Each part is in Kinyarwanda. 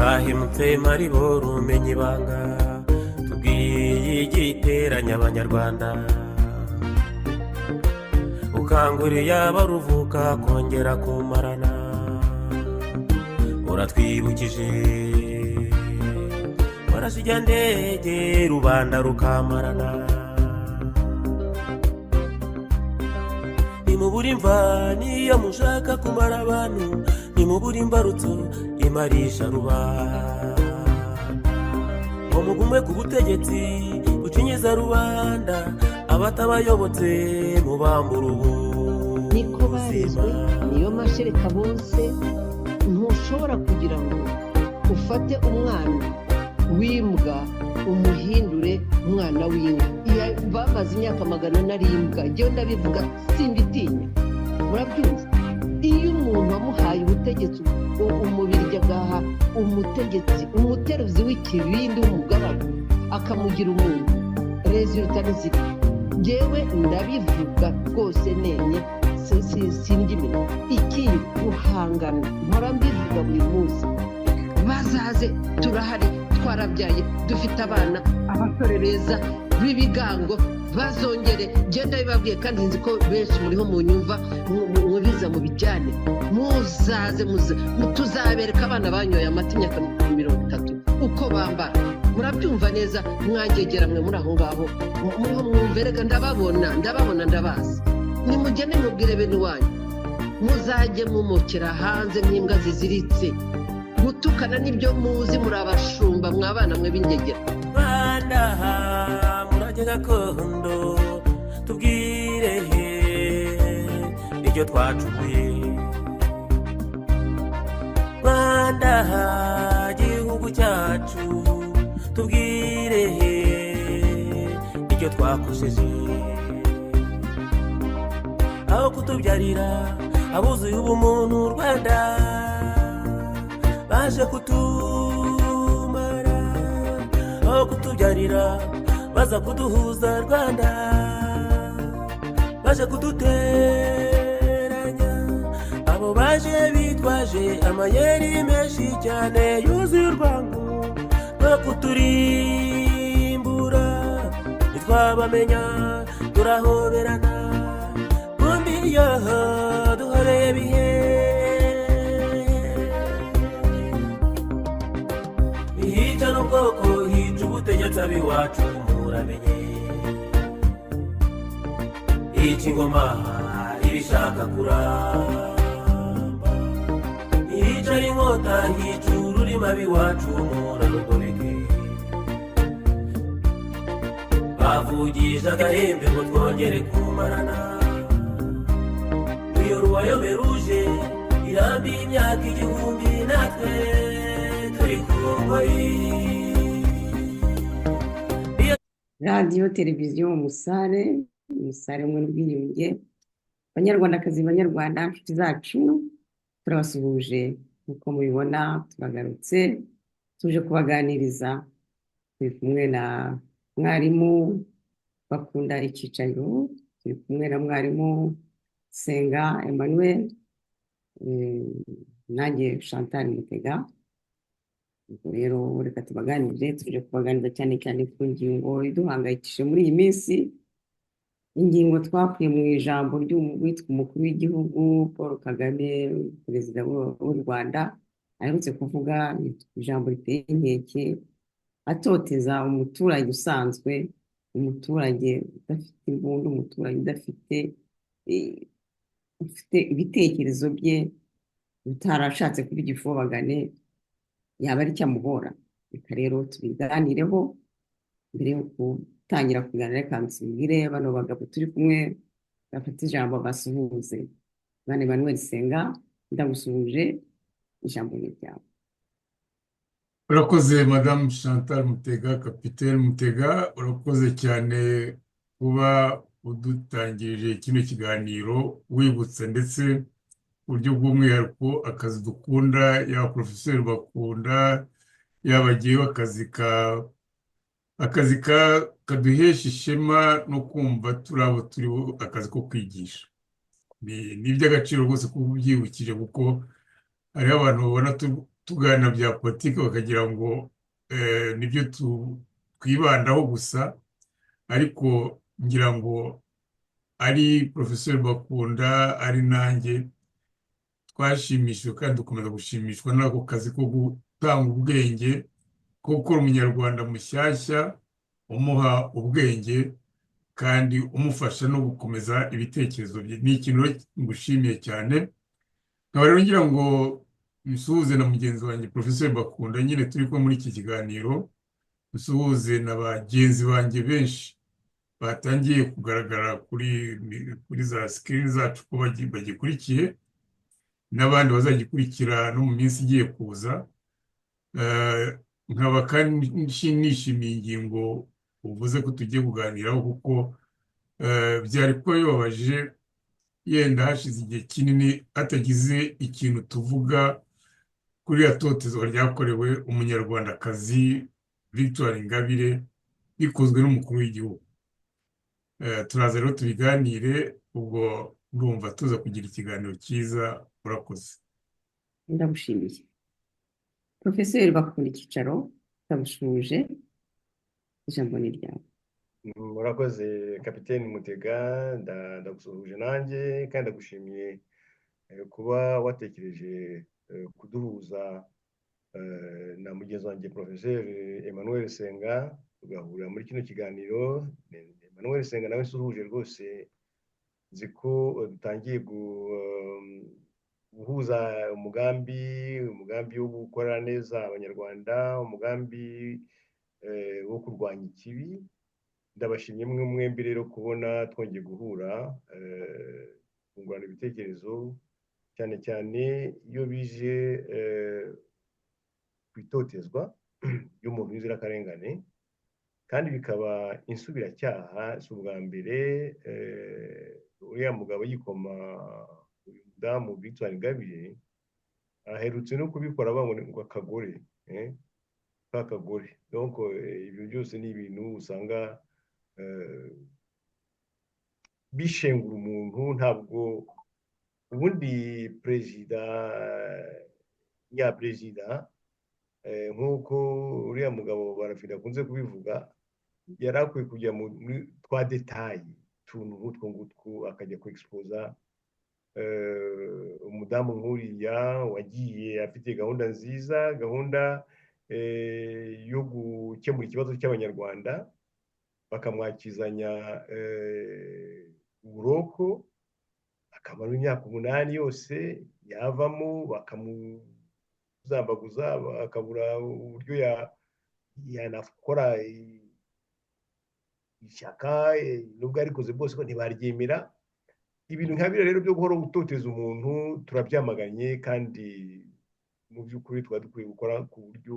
Urahemutse Maribori, umenya ibanga, tubwiye igiteranya Abanyarwanda, ukanguriye abaruvuka kongera kumarana. Uratwibukije warashe ndege rubanda rukamarana. Nimubura imva niyo mushaka kumara abantu, nimubura imbarutso imarisha rubanda, ngo mugume ku butegetsi bucinyiza rubanda, abatabayobotse mubambura ubu. Niko barezwe, niyo mashereka bose. Ntushobora kugira ngo ufate umwana w'imbwa umuhindure umwana w'inka. Iyo bamaze imyaka 400 ari imbwa, njyewe ndabivuga simbitinya, murabyumva. Iyo umuntu wamuhaye ubutegetsi, umubirigi agaha umutegetsi, umuteruzi w'ikibindi w'umugaragu, akamugira umuntu, résultat ni ziri. Njyewe ndabivuga rwose nemye, sindya iminwa. Ikindi, guhangana, mpora mbivuga buri munsi, bazaze, turahari, twarabyaye, dufite abana, abasore beza b'ibigango. Bazongere, genda bibabwiye, kandi nzi ko benshi muriho munyumva, mubiza mubijyane, muzaze muze, tuzabereka abana banyoye amata imyaka 30 uko bambara. Murabyumva neza, mwangegera mwe muri aho ngaho muriho mwumve. Reka ndababona, ndababona, ndabazi. Nimugende mubwire bene wanyu, muzajye mumukira hanze nk'imbwa ziziritse. Gutukana nibyo muzi, muri abashumba, mwabana mwe b'ingegera. Rwanda murage gakondo, tubwire icyo twacumuye. Rwanda gihugu cyacu, tubwire icyo twakosheje, aho kutubyarira abuzuye ubumuntu, Rwanda baje kutumara, aho kutubyarira baza kuduhuza, Rwanda baje kuduteranya. Abo baje bitwaje amayeri menshi cyane yuzuye urwango rwo kuturimbura, ntitwabamenya, turahoberana, kumbi yo duhoreye bihe. Hica n'ubwoko, hica ubutegetsi, ab'iwacu muramenye, hica ingoma ibishaka kuramba, hica inkota, hica ururimi, ab'iwacu murarugobeke. Bavugije agahembe ngo twongere kumarana. Iyo royaume rouge irambiye imyaka 1000, natwe turi ku ngoyi. Radiyo Televiziyo Umusare, Umusare umwe n'ubwiyunge. Banyarwandakazi, Banyarwanda, inshuti zacu, turabasuhuje. Nk'uko mubibona, turagarutse, tuje kubaganiriza. Turi kumwe na mwarimu Bakunda Icyicaro, turi kumwe na mwarimu Senga Emmanuel, nanjye Chantal Mutega. Ubwo rero reka tubaganirize. Tuje kubaganiriza cyane cyane ku ngingo iduhangayikishije muri iyi minsi, ingingo twakuye mu ijambo ry'uwitwa umukuru w'igihugu Paul Kagame, perezida w'u Rwanda, aherutse kuvuga ijambo riteye inkeke, atoteza umuturage usanzwe, umuturage udafite imbunda, umuturage udafite ufite ibitekerezo bye, utarashatse kuba igifobagane, yaba ari icyo amuhora. Reka rero tubiganireho. Mbere yo gutangira kuganira, reka nsubire bano bagabo turi kumwe bafate ijambo basuhuze. Bwana Emmanuel Senga, ndagusuhuje, ijambo ni ryawe. Urakoze, Madamu Chantal Mutega, Kapitene Mutega, urakoze cyane kuba udutangirije kino kiganiro, wibutsa ndetse ku buryo bw'umwihariko akazi dukunda, yaba porofeseri Bakunda, yaba agiyeho, akazi kaduhesha ishema no kumva turi abo turibo, akazi ko kwigisha. Ni iby'agaciro rwose kuba ubyibukije, kuko hariho abantu babona Tuganira bya politiki bakagira ngo nibyo twibandaho gusa, ariko ngira ngo ari Porofeseri Bakunda, ari nanjye, twashimishijwe kandi dukomeza gushimishwa n'ako kazi ko gutanga ubwenge, ko gukora umunyarwanda mushyashya, umuha ubwenge kandi umufasha no gukomeza ibitekerezo bye. Ni ikintu rero ngushimiye cyane. Nkaba rero ngira ngo nsuhuze na mugenzi wanjye Porofeseri Bakunda nyine turi kumwe muri iki kiganiro, nsuhuze na bagenzi banjye benshi batangiye kugaragara kuri za screen zacu ko bagikurikiye, n'abandi bazagikurikira no mu minsi igiye kuza. Nkaba kandi nishimiye ingingo uvuze ko tugiye kuganiraho, kuko byari kuba bibabaje yenda hashize igihe kinini hatagize ikintu tuvuga kuri iriya totezwa ryakorewe umunyarwandakazi Victoire Ingabire bikozwe n'umukuru w'igihugu. Turaza rero tubiganire. Ubwo ndumva tuza kugira ikiganiro cyiza. Urakoze. Ndagushimiye, Porofeseri Bakunda Icyicaro. Ndagushuje, ijambo ni ryawe. Murakoze, Kapiteni Mutega. Ndagusuhuje nanjye kandi ndagushimiye kuba watekereje kuduhuza na mugenzi wanjye Porofeseri Emmanuel Senga, tugahurira muri kino kiganiro. Emmanuel Senga nawe nsuhuje rwose. Nzi ko dutangiye guhuza umugambi wo gukorera neza Abanyarwanda, umugambi wo kurwanya ikibi. Ndabashimye mwe mwembi rero kubona twongeye guhura, kungurana ibitekerezo, cyane cyane iyo bije ku itotezwa ry'umuntu w'inzirakarengane, kandi bikaba insubiracyaha. Si ubwa mbere uriya mugabo yikoma uyu mudamu Victoire Ingabire. Aherutse no kubikora avuga ngo akagore k'akagore. Donc ibyo byose ni ibintu usanga bishengura umuntu. Ntabwo ubundi perezida nyaperezida, nk'uko uriya mugabo Barafina akunze kubivuga, yari akwiye kujya muri twa détails, utuntu nk'utwo ngutwo, akajya ku exposa umudamu nk'uriya wagiye afite gahunda nziza, gahunda yo gukemura ikibazo cy'Abanyarwanda, bakamwakizanya uburoko, akamara imyaka 8 yose, yavamo bakamuzambaguza, akabura uburyo yanakora ishyaka, nubwo yarikoze bwose ko ntibaryemera. Ibintu nka biriya rero byo guhora gutoteza umuntu turabyamaganye, kandi mu by'ukuri twaba dukwiye gukora ku buryo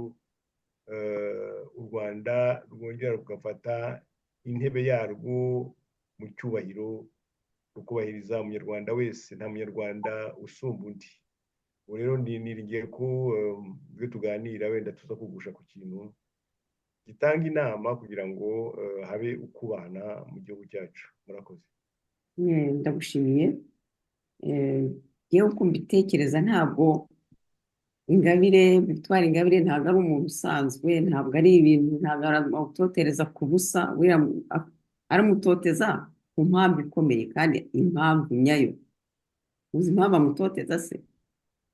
u Rwanda rwongera rugafata intebe yarwo mu cyubahiro, rukubahiriza umunyarwanda wese, nta munyarwanda usumba undi. Ubu rero niringiye ko ibyo tuganira wenda tuza kugusha ku kintu gitanga inama kugira ngo habe ukubana mu gihugu cyacu. Murakoze. Ndagushimiye. Yewe, uko mbitekereza, ntabwo Ingabire, Victoire Ingabire, ntabwo ari umuntu usanzwe, ntabwo ari ibintu, ntabwo amutotereza ku busa. Aramutoteza ku mpamvu ikomeye kandi impamvu nyayo. Uzi impamvu amutoteza se?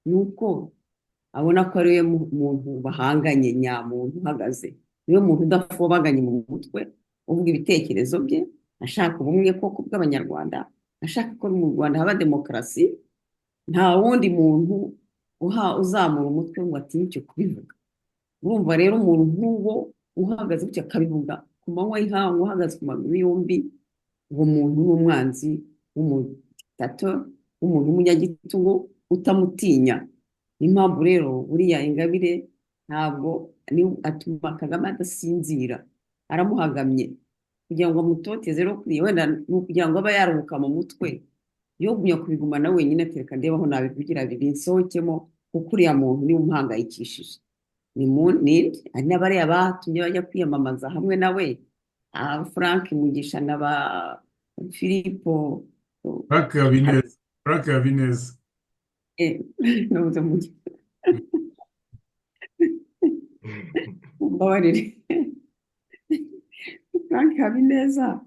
Ni uko abona ko ariwe muntu bahanganye nyamuntu uhagaze, niwe muntu udafobaganye mu mutwe, uvuga ibitekerezo bye, ashaka ubumwe koko bw'Abanyarwanda, ashaka ko mu Rwanda haba demokarasi. Nta wundi muntu uha uzamura umutwe ngo atinyuke kubivuga. Urumva rero, umuntu nk'uwo uhagaze gutya akabivuga ku manywa y'ihangu, uhagaze ku maguru yombi, uwo muntu ni umwanzi w'umudiktator, w'umuntu w'umunyagitugu utamutinya. Niyo mpamvu rero buriya Ingabire ntabwo ni atuma Kagame adasinzira, aramuhagamye kugira ngo amutoteze. Rero kuriya wenda ni ukugira ngo abe yaruhuka mu mutwe, yo gumya kubigumana wenyine, ati: "Reka ndebe aho nabivugira binsohokemo, kuko uriya muntu niwe umuhangayikishije." Ni mu ninde? Hari n'abariya batumye bajya kwiyamamaza hamwe nawe, Frank Mugisha na ba Filipo. Frank Habineza, Frank Habineza. Nabuze Mugisha. Mbabarire, Frank Habineza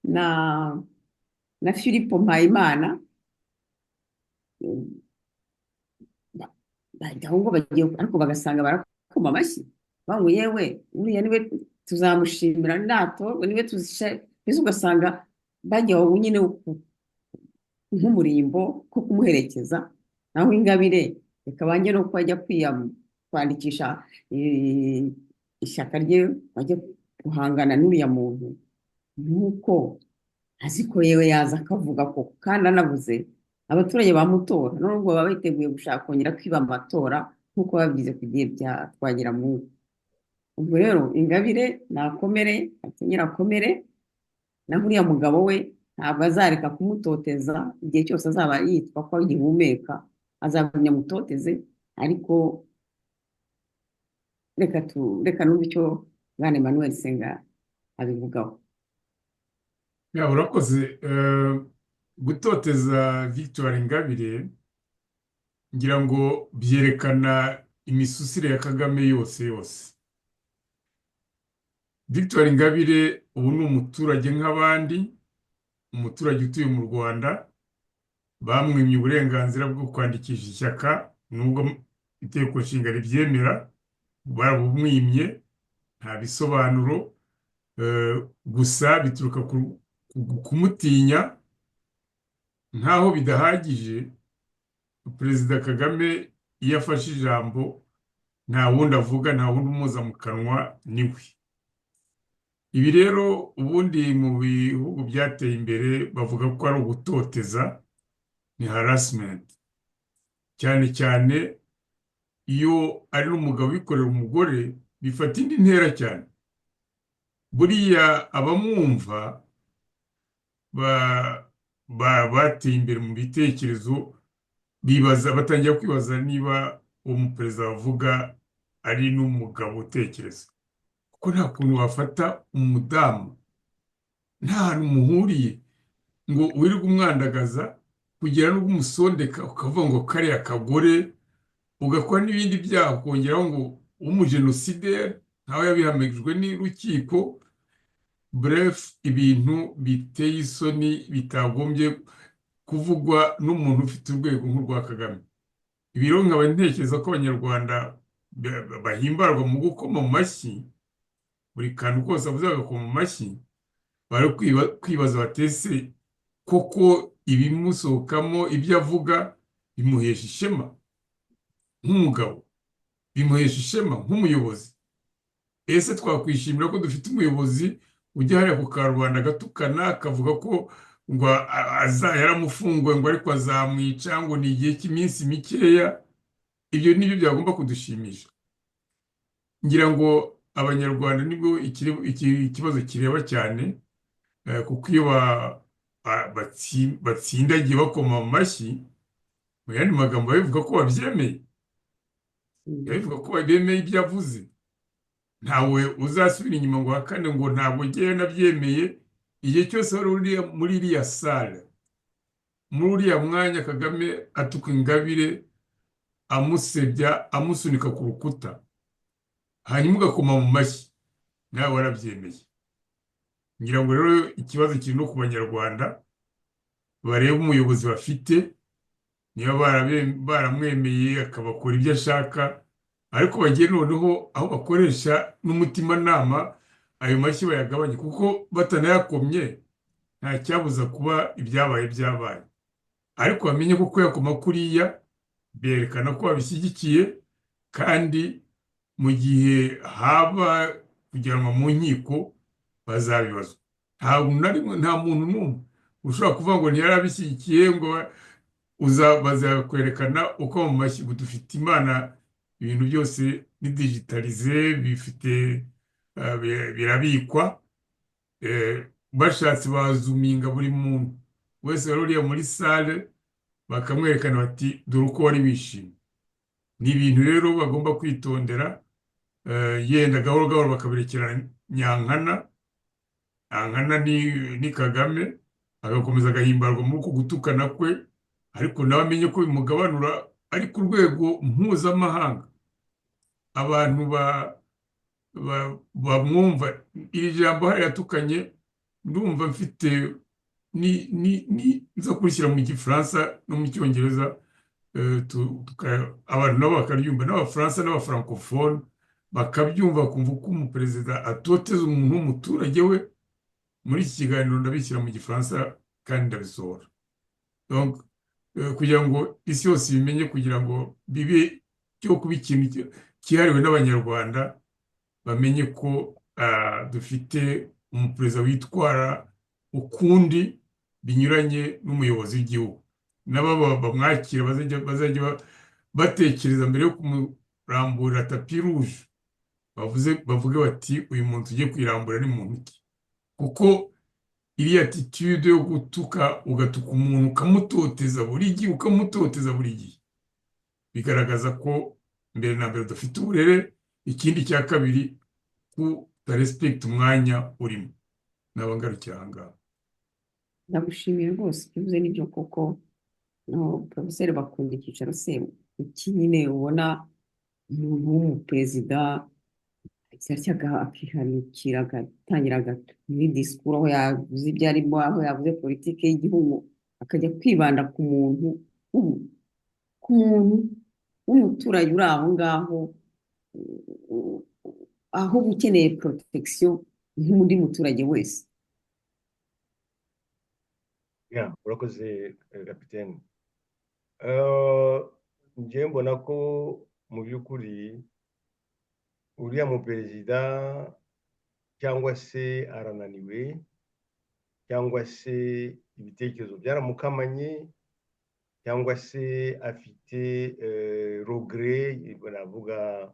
na Filipo Mpayimana bajya ahubwo bagiye, ariko bagasanga barakoma amashyi bavuga: "Yewe, uriya niwe tuzamushimira natorwa, niwe tuzisha." Mbese ugasanga bajya aho nyine nk'umurimbo ko kumuherekeza. Naho Ingabire, reka bange no ko ajya kwandikisha ishyaka rye, bajye guhangana n'uriya muntu, nuko azi ko yewe yaza akavuga ko kandi anavuze abaturage bamutora, nubwo baba biteguye gushaka kongera kwiba amatora nk'uko babyize ku gihe bya Twagiramungu. Ubwo rero Ingabire nakomere, akenyere akomere. Naho uriya mugabo we ntabwo azareka kumutoteza igihe cyose azaba yitwa ko agihumeka, azagumya amutoteze. Ariko reka numve icyo bwana Emmanuel Senga abivugaho. Ya, urakoze. Gutoteza Victoire Ingabire ngira ngo byerekana imisusire ya Kagame yose yose. Victoire Ingabire ubu ni umuturage nk'abandi, umuturage utuye mu Rwanda. Bamwimye uburenganzira bwo kwandikisha ishyaka, nubwo itegeko nshinga ribyemera, barabumwimye nta bisobanuro. Gusa bituruka ku kumutinya. Nk'aho bidahagije, Perezida Kagame iyo afashe ijambo nta wundi avuga, nta wundi umuza mu kanwa, niwe. Ibi rero ubundi mu bihugu byateye imbere bavuga ko ari ugutoteza, ni harassment, cyane cyane iyo ari n'umugabo ubikorera umugore bifata indi ntera cyane. Buriya abamwumva bateye imbere mu bitekerezo bibaza, batangira kwibaza niba uwo muperezida bavuga ari n'umugabo utekereza, kuko nta kuntu wafata umudamu nta hantu muhuriye ngo wirirwe umwandagaza kugera n'ubwo umusondeka ukavuga ngo kariya kagore, ugakora n'ibindi byaha, ukongeraho ngo w'umujenosideri ntawe yabihamijwe n'urukiko. Bref, ibintu biteye isoni bitagombye kuvugwa n'umuntu ufite urwego nk'urwa Kagame. Ibi rero nkaba ntekereza ko Abanyarwanda bahimbarwa mu gukoma mu mashyi, buri kantu kose avuze bagakoma mu mashyi, bari kwibaza batese koko ibimusohokamo, ibyo avuga bimuhesha ishema nk'umugabo, bimuhesha ishema nk'umuyobozi? Ese twakwishimira ko dufite umuyobozi ujya hariya ku karubanda agatukana, akavuga ko ngo yaramufunguwe, ngo ariko azamwica, ngo ni igihe cy'iminsi mikeya? Ibyo nibyo byagomba kudushimisha. Ngira ngo Abanyarwanda nibwo ikibazo kireba cyane, kuko iyo batsindagiye bakoma mu mashyi, mu yandi magambo babivuga ko babyemeye, babivuga ko bemeye ibyo avuze. Ntawe uzasubira inyuma ngo ahakane ngo ntabwo ngewe nabyemeye. Igihe cyose wari uri muri iriya salle, muri uriya mwanya, Kagame atuka Ingabire, amusebya, amusunika ku rukuta, hanyuma ugakoma mu mashyi, nawe warabyemeye. Ngira ngo rero ikibazo kiri no ku Banyarwanda, bareba umuyobozi bafite, niba baramwemeye akabakora ibyo ashaka, ariko bagiye noneho aho bakoresha n'umutimanama, ayo mashyi bayagabanye, kuko batanayakomye nta cyabuza kuba ibyabaye byabaye. Ariko bamenye ko kuyakoma kuriya berekana ko babishyigikiye, kandi mu gihe haba kujyanwa mu nkiko bazabibazwa. Ntabwo na rimwe, nta muntu n'umwe ushobora kuvuga ngo ntiyari abishyigikiye, ngo bazakwerekana uko mu mashyi. Ubu dufite Imana, ibintu byose ni digitalisé, bifite birabikwa. Bashatse bazuminga buri muntu wese wari uriya muri salle, bakamwerekana bati: "Dore uko wari wishimye." Ni ibintu rero bagomba kwitondera, yenda gahoro gahoro bakabirekera Nyankana. Nyankana ni Kagame, agakomeza agahimbarwa muri uko gutukana kwe, ariko nawe amenye ko bimugabanura ari ku rwego mpuzamahanga. Abantu Bamwumva iri jambo hariya yatukanye, ndumva mfite ni nza kurishyira mu Gifaransa no mu Cyongereza, abantu nabo bakaryumva, n'Abafaransa n'Abafrancophone bakabyumva, bakumva uko umuperezida atoteza umuntu w'umuturage we. Muri iki kiganiro ndabishyira mu Gifaransa kandi ndabisohora. Donc, kugira ngo isi yose ibimenye, kugira ngo bibe cyo kuba ikintu cyihariwe n'Abanyarwanda, bamenye ko dufite umuperezida witwara ukundi binyuranye n'umuyobozi w'igihugu. Nabo bamwakira bazajya batekereza mbere yo kumuramburira tapis rouge, bavuge bati: "Uyu muntu tugiye kwirambura ni muntu ki?" Kuko iriya attitude yo gutuka, ugatuka umuntu, ukamutoteza buri gihe, ukamutoteza buri gihe, bigaragaza ko mbere na mbere udafite uburere. Ikindi cya kabiri, ko utarespekita umwanya urimo. Naba ngarukira aha ngaha. Ndagushimiye rwose, ibyo uvuze nibyo koko. No porofeseri bakunda icyicaro se, iki nyine ubona umuntu w'umuperezida atya akihanukira, agatangira muri disikuru, aho yavuze ibyo arimo, aho yavuze politiki y'igihugu, akajya kwibanda ku muntu w'umuturage uri aho ngaho, aho uba ukeneye protection nk'undi muturage wese. Ya, urakoze, kapitene. Njyewe mbona ko mu by'ukuri uriya muperezida cyangwa se arananiwe, cyangwa se ibitekerezo byaramukamanye, cyangwa se afite regret, navuga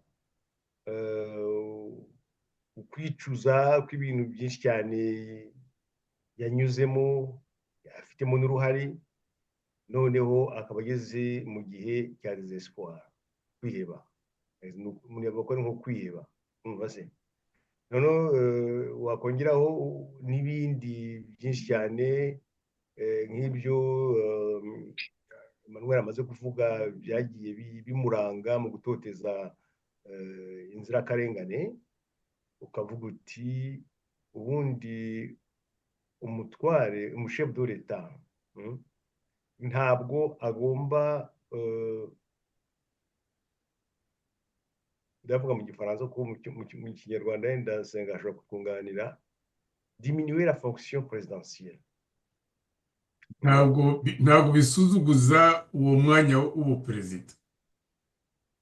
ukwicuza kw'ibintu byinshi cyane yanyuzemo, afitemo n'uruhare, noneho akaba ageze mu gihe cya désespoir, kwiheba. Umuntu yavuga ko ari nko kwiheba, urumva se? Noneho wakongeraho n'ibindi byinshi cyane, nk'ibyo Emmanuel amaze kuvuga byagiye bimuranga mu gutoteza inzirakarengane, ukavuga uti ubundi umutware, umushefu de l'État, ntabwo agomba, ndavuga mu Gifaransa kuko mu Kinyarwanda wenda Nsenga ashobora kutwunganira, diminuer la fonction présidentielle. Ntabwo bisuzuguza uwo mwanya w'ubuperezida.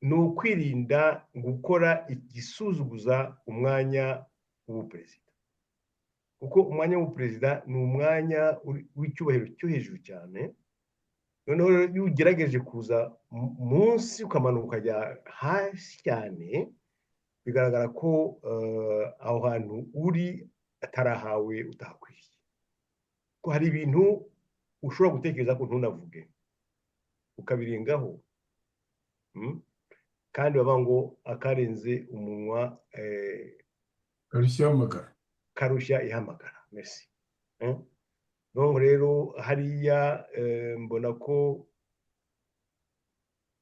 Ni ukwirinda gukora igisuzuguza umwanya w'ubuperezida, kuko umwanya w'ubuperezida ni umwanya w'icyubahiro cyo hejuru cyane. Noneho rero iyo ugerageje kuza munsi, ukamanuka ukajya hasi cyane, bigaragara ko aho hantu uri atarahawe, utahakwiriye, ko hari ibintu ushobora gutekereza ko ntunavuge, ukabirengaho. Kandi bavuga ngo akarenze umunwa karushya ihamagara. Karushya ihamagara, merci. Donc rero hariya mbona ko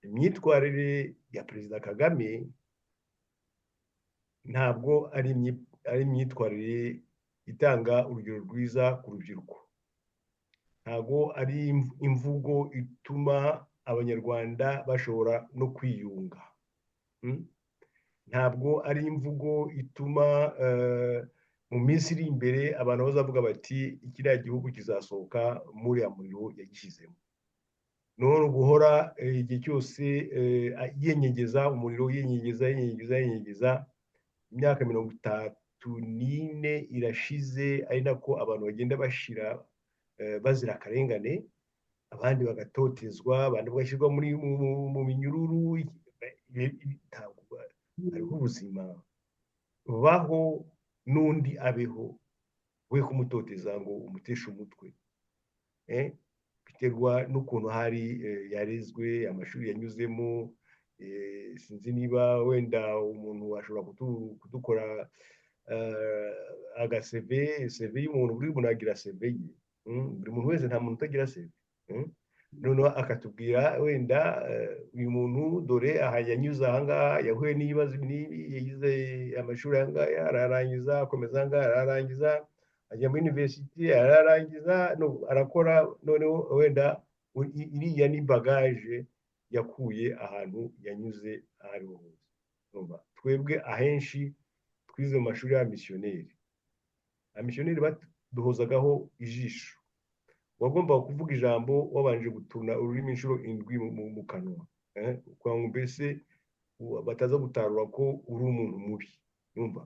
imyitwarire ya Perezida Kagame ntabwo ari imyitwarire itanga urugero rwiza ku rubyiruko, ntabwo ari imvugo ituma Abanyarwanda bashobora no kwiyunga. Ntabwo ari imvugo ituma mu minsi iri imbere abantu bazavuga bati: "Kiriya gihugu kizasohoka muri ya muriro yagishyizemo." None guhora igihe cyose yenyegeza umuriro, yenyegeza, yenyegeza, yenyegeza, imyaka 34 irashize, ari nako abantu bagenda bashira bazira akarengane, abandi bagatotezwa, abandi bagashyirwa muri mu minyururu. Ntabwo hariho ubuzima, baho n'undi abeho, we kumutoteza ngo umuteshe umutwe. Biterwa n'ukuntu hari yarezwe, amashuri yanyuzemo. Sinzi niba wenda umuntu ashobora kudukora aga CV, CV y'umuntu. Buri muntu agira CV ye. Buri muntu wese, nta muntu utagira CV. Noneho akatubwira wenda uyu muntu dore aha yanyuze, ahangaha yahuye n'ibibazo ibi n'ibi, yagize amashuri ayangaya ararangiza, akomeza ahangaha ararangiza, ajya muri university ararangiza, no, arakora. Noneho wenda iriya ni bagage yakuye ahantu yanyuze aho ariho hose. Urumva, twebwe ahenshi twize mu mashuri y'abamisiyoneri. Abamisiyoneri baduhozagaho ijisho. Wagombaga kuvuga ijambo wabanje gutuna ururimi inshuro 7 mu kanwa, kugira ngo mbese bataza gutarura ko uri umuntu mubi. Urumva,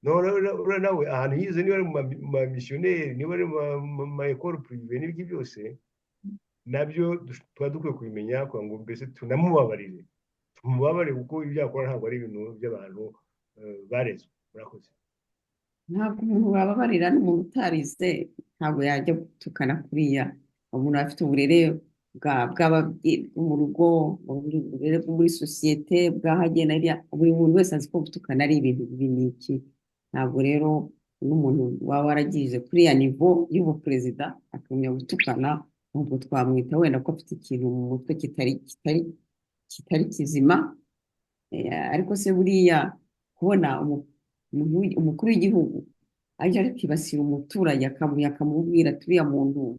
noneho uriya nawe ahantu yize, niba ari mu bamisiyoneri, niba ari mu ma école privée n'ibiki byose, nabyo tuba dukwiye kubimenya kugira ngo mbese tunamubabarire, tumubabarire, kuko ibyo akora ntabwo ari ibintu by'abantu barezwe. Murakoze. Ntabwo umuntu wababarira n'umuntu utarize, ntabwo yajya gutukana kuriya. Umuntu afite uburere bw'ababyeyi bwo mu rugo, uburere bwo muri sosiyete bw'ahagenda hariya. Buri muntu wese azi ko gutukana ari ibintu bibi n'iki. Ntabwo rero n'umuntu waba waragije kuri ya niveau y'ubuperezida akamenya gutukana, ntabwo twamwita wenda ko afite ikintu mu mutwe kitari kizima. Ariko se buriya kubona umukuru w'igihugu ajya akibasira umuturage, akamubwira ati uriya muntu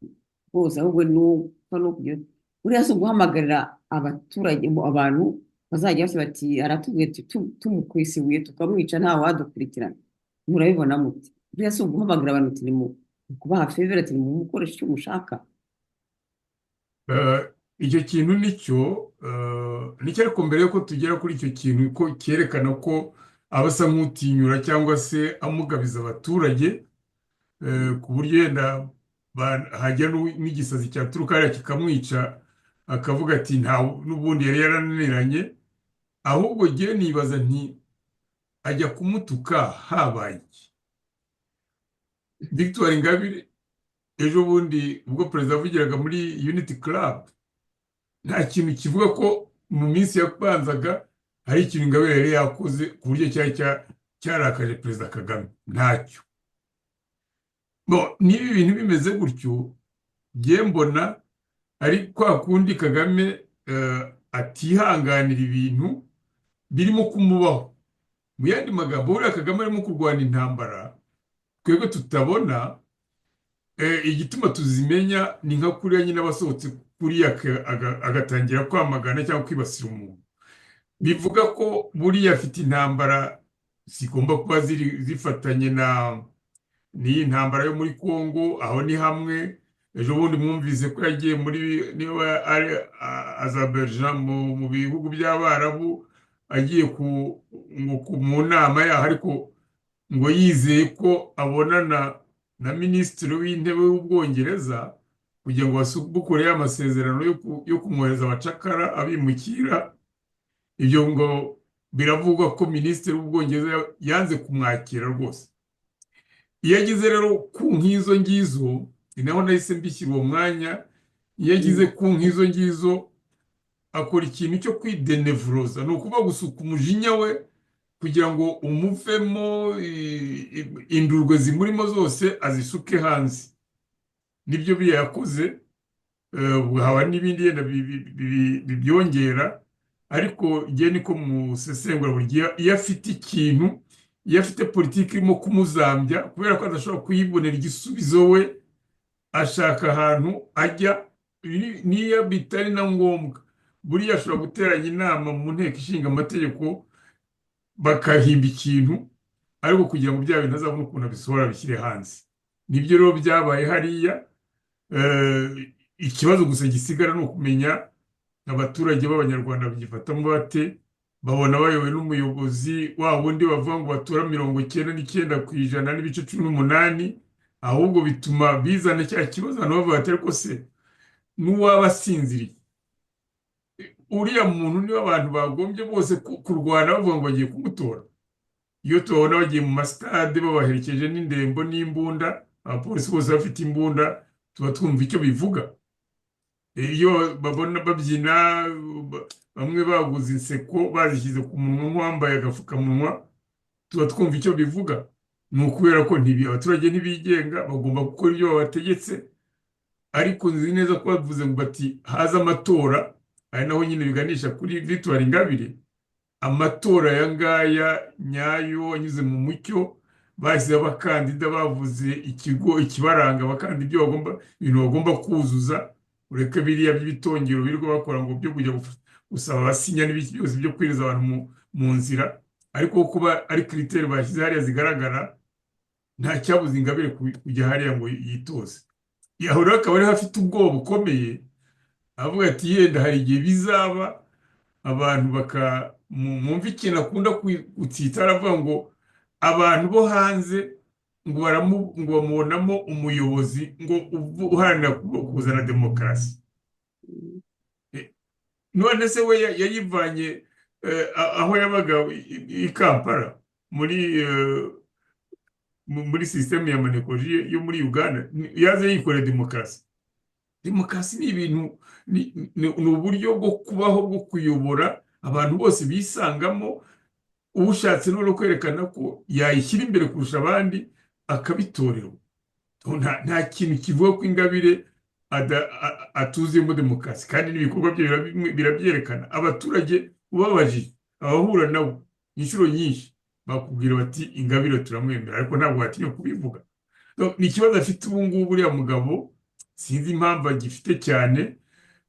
rwose ahubwo ni upfa no kugira buriya si uguhamagarira abaturage, abantu bazajya bose bati aratubwiye ati tumukubise ibuye tukamwica nta wadukurikirana. Murabibona muti buriya si uguhamagarira abantu ati ni mu kubaha faveur, ati nimumukoreshe icyo mushaka? Icyo kintu nicyo, ariko mbere yuko tugera kuri icyo kintu ko cyerekana ko aba asa nk'utinyura cyangwa se amugabiza abaturage, ku buryo yenda hajya n'igisazi cyaturuka hariya kikamwica, akavuga ati nta n'ubundi yari yarananiranye. Ahubwo jyewe nibaza nti ajya kumutuka habaye iki? Victoire Ingabire ejo bundi ubwo perezida yavugiraga muri Unity Club, nta kintu kivuga ko mu minsi yabanzaga hari ikintu Ingabire yari yakoze ku buryo cyari cyarakaje Perezida Kagame, ntacyo. Bon, niba ibintu bimeze gutyo, njye mbona ari kwa kundi Kagame atihanganira ibintu birimo kumubaho. Mu yandi magambo, buriya Kagame arimo kurwana intambara twebwe tutabona. Igituma tuzimenya ni nka kuriya nyine abasohotse kuriya agatangira kwamagana cyangwa kwibasira umuntu. Bivuga ko buriya afite intambara zigomba kuba ziri zifatanye na n'iyi ntambara yo muri Congo. Aho ni hamwe ejo bundi mwumvise ko yagiye muri, niba ari Azerbaijan, mu bihugu by'Abarabu, agiye ngo mu nama yaho, ariko ngo yizeye ko abonana na Minisitiri w'Intebe w'Ubwongereza kugira ngo basubukure amasezerano yo kumwohereza abacakara, abimukira. Ibyo ngo biravugwa ko Minisitiri w'Ubwongereza yanze kumwakira rwose. Iyo ageze rero ku nk'izo ngizo, ni naho nahise mbishyira uwo mwanya, iyo ageze ku nk'izo ngizo akora ikintu cyo kwidenevuroza, ni ukuvuga gusuka umujinya we kugira ngo umuvemo, indurwe zimurimo zose azisuke hanze. Nibyo biriya yakoze. Haba n'ibindi yenda bibyongera, ariko njye niko musesengura. Buri gihe iyo afite ikintu, iyo afite politiki irimo kumuzambya, kubera ko adashobora kuyibonera igisubizo we, ashaka ahantu ajya. Niyo bitari na ngombwa, buriya ashobora guteranya inama mu Nteko Ishinga Amategeko bakahimba ikintu, ariko kugira ngo bya bintu azabone ukuntu abisohora, abishyire hanze. Nibyo rero byabaye hariya. Ikibazo gusa gisigara ni ukumenya abaturage b'Abanyarwanda babyifatamo bate, babona bayobowe n'umuyobozi wa wundi bavuga ngo batora 99.18%. Ahubwo bituma bizana cya kibazo abantu bavuga bati ariko se n'uwaba asinziriye, uriya muntu niwe abantu bagombye bose kurwana bavuga ngo bagiye kumutora? Iyo tubabona bagiye mu masitade babaherekeje n'indembo n'imbunda, abapolisi bose bafite imbunda, tuba twumva icyo bivuga. Iyo babona babyina, bamwe baguze inseko bazishyize ku munwa nk'uwambaye agapfukamunwa, tuba twumva icyo bivuga. Ni ukubera ko abaturage ntibigenga, bagomba gukora ibyo babategetse. Ariko nzi neza ko bavuze ngo bati haza amatora, ari naho nyine biganisha kuri Victoire Ingabire. Amatora aya ngaya nyayo anyuze mu mucyo, bashyizeho abakandida, bavuze ikigo ikibaranga, abakandida ibyo bagomba, ibintu bagomba kuzuza, ureke biriya by'ibitongero birirwa bakora ngo byo kujya gusaba abasinya n'ibiki byose byo kwiriza abantu mu nzira. Ariko kuba ari critères bashyize hariya zigaragara, nta cyabuza Ingabire kujya hariya ngo yitoze. Aho rero akaba ariho afite ubwoba bukomeye, avuga ati yenda hari igihe bizaba abantu baka mwumva ikintu akunda gutsita, aravuga ngo abantu bo hanze ngo ngo bamubonamo umuyobozi ngo uharanira kuzana demokarasi. None se we yayivanye aho yabaga i Kampala muri système ya manekoji yo muri Uganda, yaje yikorera demokarasi? Demokarasi ni ibintu ni uburyo bwo kubaho, bwo kuyobora abantu bose bisangamo. Ushatse no kwerekana ko yayishyira imbere kurusha abandi akabitorerwa. Nta kintu kivuga ko Ingabire atuzuyemo demokarasi, kandi n'ibikorwa bye birabyerekana. Abaturage ubabajije, abahura nabo inshuro nyinshi, bakubwira bati Ingabire turamwemera, ariko ntabwo batinya kubivuga. Ni ikibazo afite ubu ngubu uriya mugabo, sinzi impamvu agifite cyane.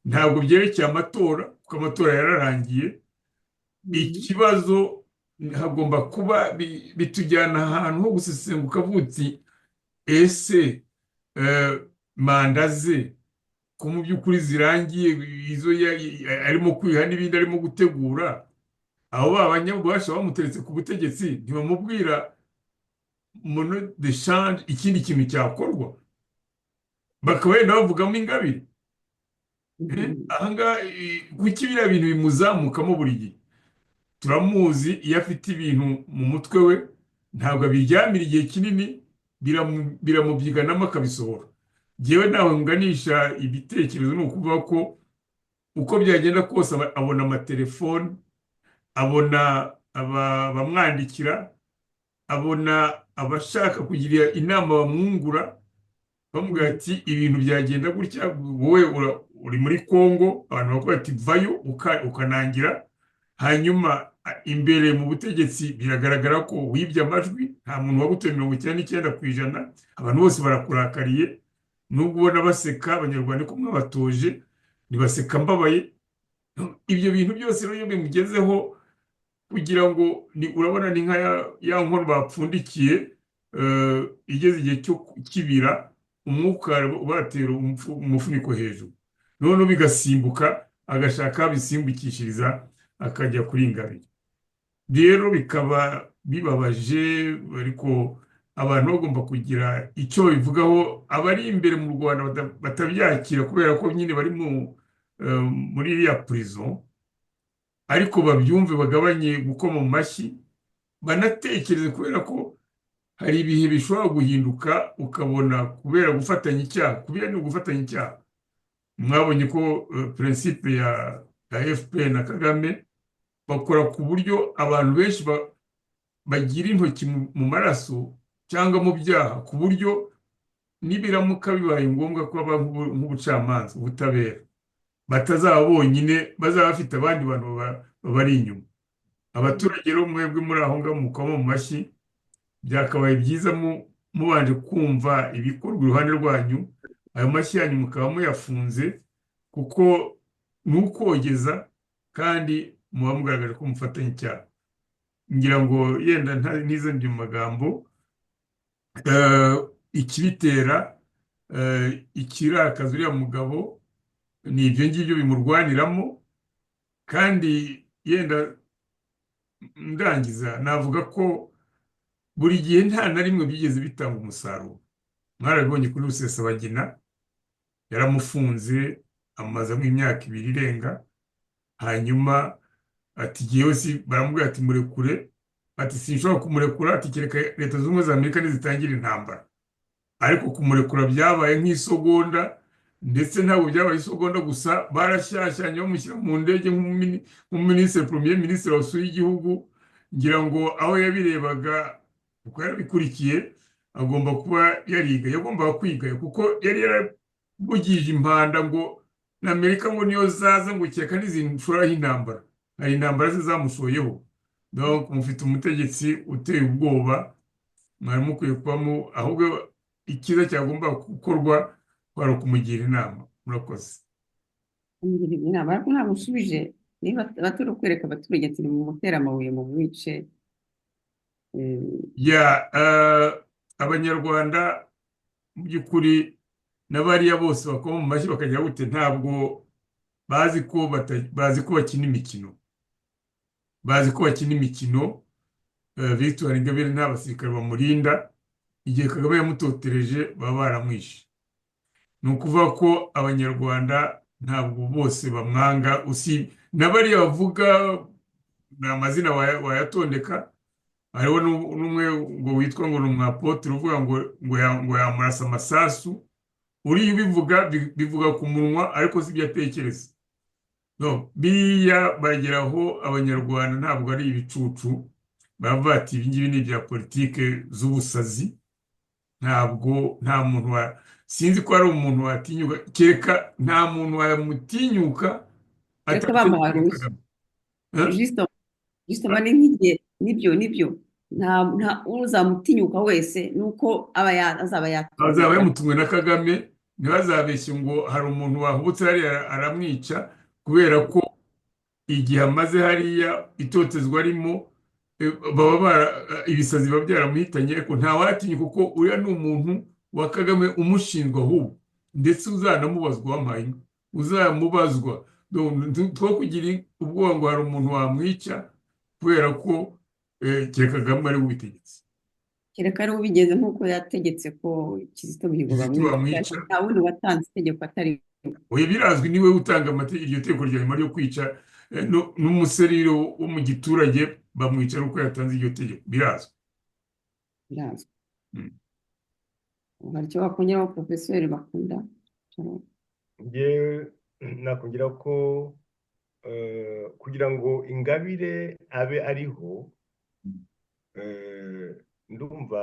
Ntabwo byerekeye amatora, kuko amatora yararangiye. Ikibazo hagomba kuba bitujyana ahantu ho gusesenguka, ukavuga uti ese manda ze ko mu by'ukuri zirangiye, izo arimo kwiha n'ibindi arimo gutegura, abo ba banyabubasha bamuteretse ku butegetsi ntibamubwira monnaie d'échange, ikindi kintu cyakorwa, bakaba wenda bavugamo Ingabire? Ahangaha kuki biriya bintu bimuzamukamo buri gihe? Turamuzi, iyo afite ibintu mu mutwe we ntabwo abiryamira igihe kinini, biramubyiganamo akabisohora. Ngewe nawe nganisha ibitekerezo, ni ukuvuga ko uko byagenda kose abona amatelefoni, abona abamwandikira, abona abashaka kugira inama bamwungura, bamubwira ati ibintu byagenda gutya, wowe uri muri Kongo, abantu bakubwira ati vayo, ukanangira. Hanyuma imbere mu butegetsi biragaragara ko wibye amajwi, nta muntu wagutoye 99%, abantu bose barakurakariye. Nubwo ubona baseka, Abanyarwanda ko mwabatoje ntibaseka mbabaye. Ibyo bintu byose rero iyo bimugezeho, kugira ngo ni urabona ni nka ya nkono bapfundikiye, igeze igihe cyo kibira, umwuka ubatera umufuniko hejuru, noneho bigasimbuka, agashaka aho abisimbukishiriza akajya kuri Ingabire. Rero bikaba bibabaje, ariko abantu bagomba kugira icyo babivugaho. Abari imbere mu Rwanda batabyakira kubera ko nyine bari muri iriya prison, ariko babyumve, bagabanye gukoma mu mashyi, banatekereze, kubera ko hari ibihe bishobora guhinduka, ukabona kubera gufatanya icyaha, kubera ni ugufatanya icyaha. Mwabonye ko principe ya FPR na Kagame bakora ku buryo abantu benshi bagira intoki mu maraso cyangwa mu byaha, ku buryo nibiramuka bibaye ngombwa ko haba nk'ubucamanza, ubutabera, batazaba bonyine, bazaba bafite abandi bantu babari inyuma. Abaturage rero mwebwe muri aho ngaho mukoma mu mashyi, byakabaye byiza mubanje kumva ibikorwa iruhande rwanyu, ayo mashyi yanyu mukaba muyafunze, kuko ni ukogeza kandi muba mugaragaje ko mufatanya icyaha. Ngira ngo yenda ntizembye mu magambo, ikibitera, ikirakaza uriya mugabo ni ibyo ngibyo bimurwaniramo. Kandi yenda ndangiza navuga ko buri gihe nta na rimwe byigeze bitanga umusaruro. Mwarabibonye kuri Rusesabagina, yaramufunze amazamo imyaka 2 irenga, hanyuma ati jyewe si, baramubwira ati murekure, ati sinshobora kumurekura, ati kereka Leta Zunze Ubumwe za Amerika nizitangira intambara. Ariko kumurekura byabaye nk'isogonda, ndetse ntabwo byabaye isogonda gusa, barashyashyanye bamushyira mu ndege nk'umuminisitiri, premier ministre wasuye igihugu. Ngira ngo aho yabirebaga uko yarabikurikiye, agomba kuba yariga, yagombaga kwiga, kuko yari yaravugije impanda ngo na Amerika ngo niyo zaza ngo kereka n'izinshuraho intambara. Hari intambara ze zamushoyeho. Donc mufite umutegetsi uteye ubwoba, mwari mukwiye kubamo. Ahubwo icyiza cyagomba gukorwa kwari ukumugira inama. Murakoze. Amugira inama, ariko ntabwo usubije niba batari kwereka abaturage ati nimumutere amabuye mu mwice. Ya, Abanyarwanda mu by'ukuri n'abariya bose bakoma mu mashyi bakagira gute, ntabwo bazi ko bazi ko bakina imikino, bazi ko bakina imikino. Victoire Ingabire nta basirikare bamurinda. Igihe Kagame yamutotereje baba baramwishe. Ni ukuvuga ko Abanyarwanda ntabwo bose bamwanga, usi na bariya bavuga ni amazina wayatondeka. Hariho n'umwe ngo witwa ngo ni umwapotire uvuga ngo yamurasa amasasu. Uriya ubivuga bivuga ku munwa, ariko si ibyo atekereza. No, biriya bageraho. Abanyarwanda ntabwo ari ibicucu. Baravuga bati ibi ngibi ni ibya politike z'ubusazi. Ntabwo nta muntu wa sinzi ko hari umuntu watinyuka, kereka nta muntu wamutinyuka Kereka bamuhaye atategetswe na uruhushya. Kagame. Eh? Justement, ni nk'igihe nibyo nta uzamutinyuka wese nuko aba azaba yatumwe. Azaba yamutumwe na Kagame. Ntibazabeshye ngo hari umuntu wahubutse hariya aramwica, kubera ko igihe amaze hariya itotezwa arimo, baba ibisazi biba byaramuhitanye. Ariko ntawatinya, kuko uriya ni umuntu wa Kagame umushinjwa ahubwo, ndetse uzanamubazwa, wampaye inka uzamubazwa. Two kugira ubwoba ngo hari umuntu wamwica, kubera ko kereka Kagame ari we ubitegetse. Kereka ari we ubigenza nk'uko yategetse ko Kizito Mihigo Kizito bamwica. Bamwica. Nta wundi watanze itegeko atari we. Oya, birazwi, niwe utanga iryo tegeko rya nyuma ryo kwica. N'umuserire wo mu giturage bamwica ari uko yatanze iryo tegeko, birazwi. Birazwi. Hari icyo wakongeraho, Porofeseri Bakunda? Njyewe nakongera ko kugira ngo Ingabire abe ariho, ndumva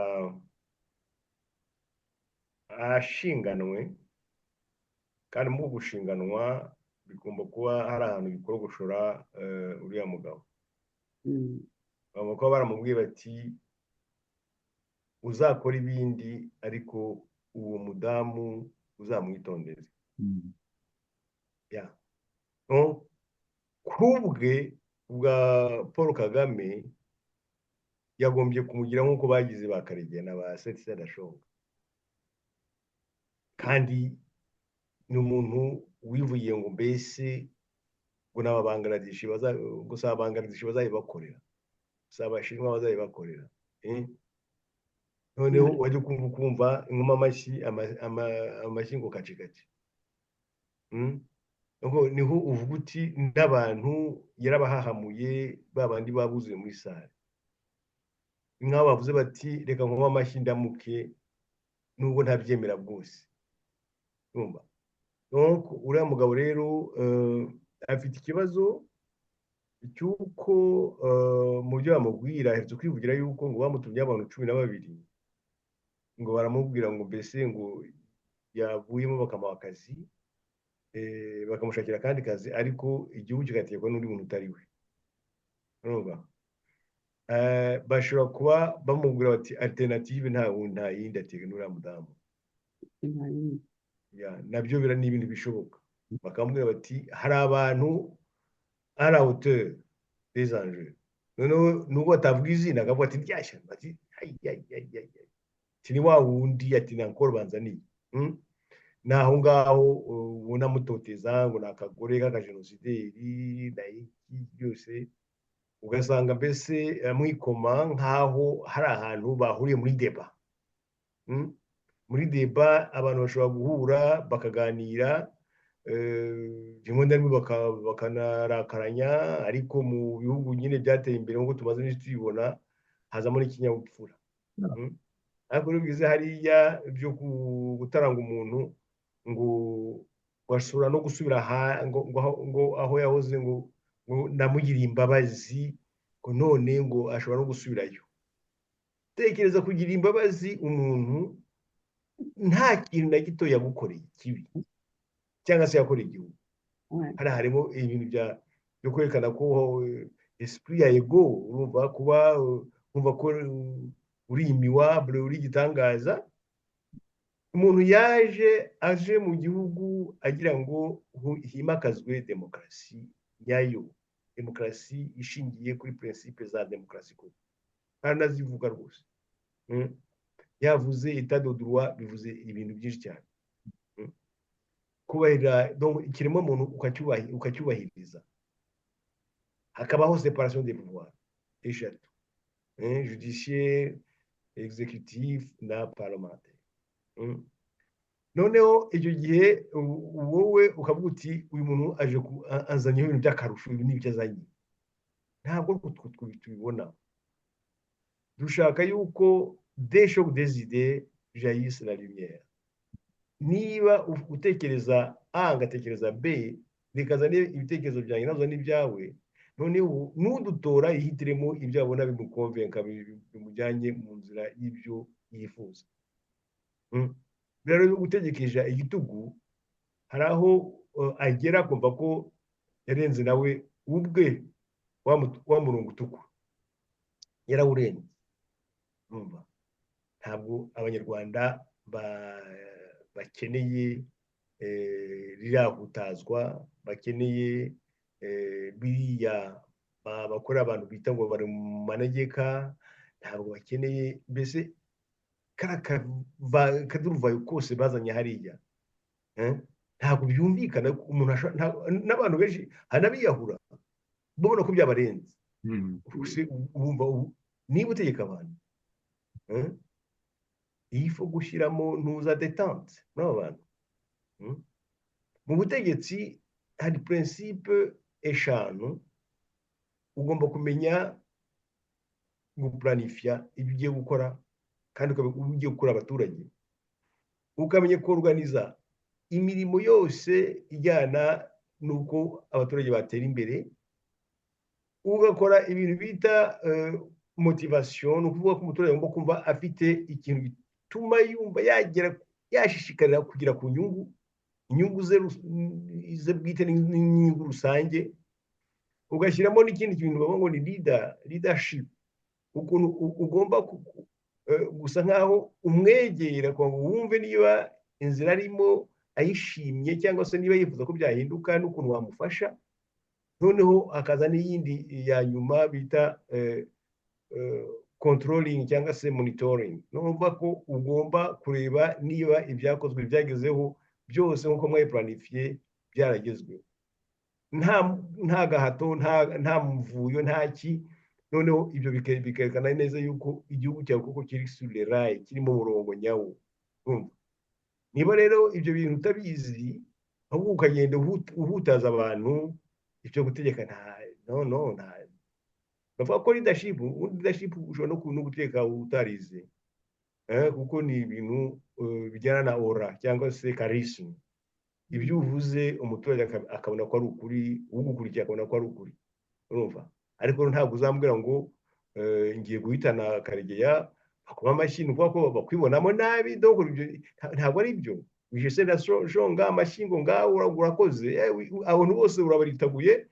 ashinganwe, kandi mu gushinganwa bigomba kuba hari ahantu bikorogoshora uriya mugabo. Bagomba kuba baramubwiye bati uzakora ibindi, ariko uwo mudamu uzamwitondere. Ya, no kubwe bwa Paul Kagame yagombye kumugira nk'uko bagize ba Karegeya na ba Seth Sendashonga. Kandi ni umuntu wivugiye ngo mbese ngo ni Ababangaradeshi ngo si Ababangaradeshi bazayibakorera, si Abashinwa bazayibakorera, eh? Noneho wajya ukumva inkoma amashyi amashyi ngo kaci kaci. Ubwo niho uvuga uti n'abantu yarabahahamuye, ba bandi babuzuye muri salle, nk'aho bavuze bati reka nkome amashyi ndamuke nubwo ntabyemera bwose. Urumva? Donc uriya mugabo rero afite ikibazo cy'uko mu byo bamubwira aherutse kwivugira yuko ngo bamutumye abantu 12, ngo baramubwira ngo mbese ngo yavuyemo bakamuha akazi, bakamushakira akandi kazi, ariko igihugu kigategekwa n'undi muntu utari we. Urumva? Bashobora kuba bamubwira bati alternative nta wundi, nta yindi, atega n'uriya mudamu. Nta yindi. Ya, nabyo bira ni ibintu bishoboka. Bakamubwira bati hari abantu à la hauteur des enjeux. Noneho nubwo batavuga izina, akavuga ati ryashyano, ati ay ay ay ay ay, ati ni wa wundi, ati nankoro banzaniye. Naho ngaho ubona mutoteza ngo ni akagore k'akajenosideri na iki byose, ugasanga mbese amwikoma nk'aho hari ahantu bahuriye muri débat. Muri débat abantu bashobora guhura bakaganira, rimwe na rimwe bakanarakaranya, ariko mu bihugu nyine byateye imbere nk'uko tumaze iminsi tubibona, hazamo n'ikinyabupfura. Ariko iyo bigeze hariya byo gutaranga umuntu ngo ashobora no gusubira ngo aho yahoze, ngo namugiriye imbabazi, ngo none ngo ashobora no gusubirayo. Tekereza kugira imbabazi umuntu. Nta kintu na gito yagukoreye kibi cyangwa se yakoreye igihugu. Hariya harimo ibintu byo kwerekana ko esprit ya ego, urumva, kuba wumva ko uri immuable, uri igitangaza. Umuntu yaje aje mu gihugu agira ngo himakazwe demokarasi nyayo, demokarasi ishingiye kuri principe za demokarasi koko, aranazivuga rwose. Yavuze état de droit, bivuze ibintu byinshi cyane. Kubahiriza donc ikiremwamuntu, ukacyubahiriza, hakabaho séparation des pouvoirs eshatu, judiciaire, exécutif na parlementaire. Noneho icyo gihe wowe ukavuga uti: "Uyu muntu aje azanyeho ibintu by'akarusho, ibi ni ibyo azanye." Ntabwo tubibona. Dushaka yuko des chocs des idées jaillisse la lumière. Niba utekereza A, ngatekereza B, bikazana ibitekerezo byanjye nazo n'ibyawe, noneho n'udutora yihitiremo ibyo abona bimukonvenka, bimujyanye mu nzira y'ibyo yifuza. Rero gutegekesha igitugu, hari aho agera akumva ko yarenze nawe ubwe wa murongo utukura, yarawurenze. Urumva, ntabwo Abanyarwanda bakeneye rirahutazwa, bakeneye biriya bakora abantu bita ngo bari mu manegeka. Ntabwo bakeneye mbese kariya kaduruvayo kose bazanye hariya. Ntabwo byumvikana ko umuntu n'abantu benshi hari n'abiyahura babona ko byabarenze. Ubuse wumva niba utegeka abantu, il faut gushyiramo ntuza détente muri abo bantu. Mu butegetsi hari principe eshanu: ugomba kumenya guplanifya ibyo ugiye gukora, kandi ukaba ugiye gukora abaturage, ukamenya koruganiza imirimo yose ijyana n'uko abaturage batera imbere, ugakora ibintu bita motivation, ni ukuvuga ko umuturage agomba kumva afite ikintu gituma yumva yagera, yashishikarira kugera ku nyungu, inyungu ze bwite n'inyungu rusange, ugashyiramo n'ikindi kintu bavuga ngo ni leadership, ukuntu ugomba gusa nkaho umwegera kugira ngo wumve niba inzira arimo ayishimye cyangwa se niba yifuza ko byahinduka n'ukuntu wamufasha. Noneho hakaza n'iyindi ya nyuma bita controlling cyangwa se monitoring, ni ukuvuga ko ugomba kureba niba ibyakozwe byagezeho byose nk'uko mwabipuranifiye byaragezweho, nta gahato, nta muvuyo, nta ki. Noneho ibyo bikerekana neza yuko igihugu cyawe koko kiri sur les rails, kiri mu murongo nyawo. Urumva, niba rero ibyo bintu utabizi, ahubwo ukagenda uhutaza abantu, ibyo gutegeka nta, no, no, nta. Bavuga ko leadership, ubundi leadership ushobora no gutegeka utarize, kuko ni ibintu bijyana na aura cyangwa se charisme. Ibyo uvuze umuturage akabona ko ari ukuri, ugukurikiye akabona ko ari ukuri. Urumva, ariko ntabwo uzambwira ngo ngiye guhitana Karegeya, bakoma amashyi, ni ukuvuga ko bakwibonamo nabi. Donc ibyo ntabwo ari byo. Wijese na shonga amashyi ngo ngaho urakoze, abantu bose urabaritaguye,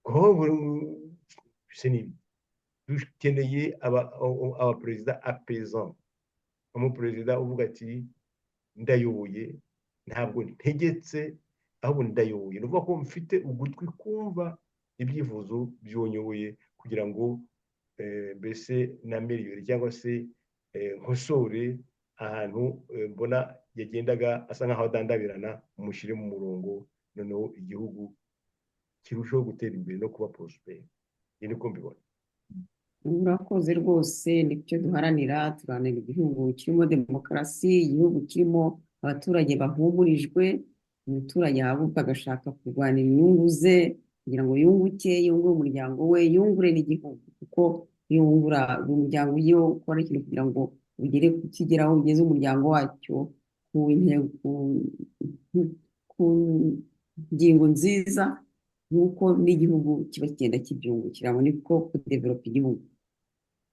ko se ni dukeneye abaperezida apaisant, umuperezida uvuga ati: "Ndayoboye, ntabwo ntegetse, ahubwo ndayoboye." Ni ukuvuga ko mfite ugutwi kumva ibyifuzo by'uwo nyoboye kugira ngo mbese na miliyoni cyangwa se nkosore ahantu mbona yagendaga asa nk'aho adandabirana, mushyire mu murongo, noneho igihugu kirushaho gutera imbere no kuba prospère. Ni niko mbibona. Urakoze rwose, nicyo duharanira. Tuharanira igihugu kirimo demokarasi, igihugu kirimo abaturage bahumurijwe, umuturage ahaguruka agashaka kurwanira inyungu ze kugira ngo yunguke, yungure umuryango we, yungure n'igihugu, kuko iyo wungura umuryango, iyo ukora ikintu kugira ngo ugere kukigeraho, ugeze umuryango wacyo ku intego, ku ngingo nziza, nk'uko n'igihugu kiba kigenda kibyungukiramo, niko kudevelopa igihugu.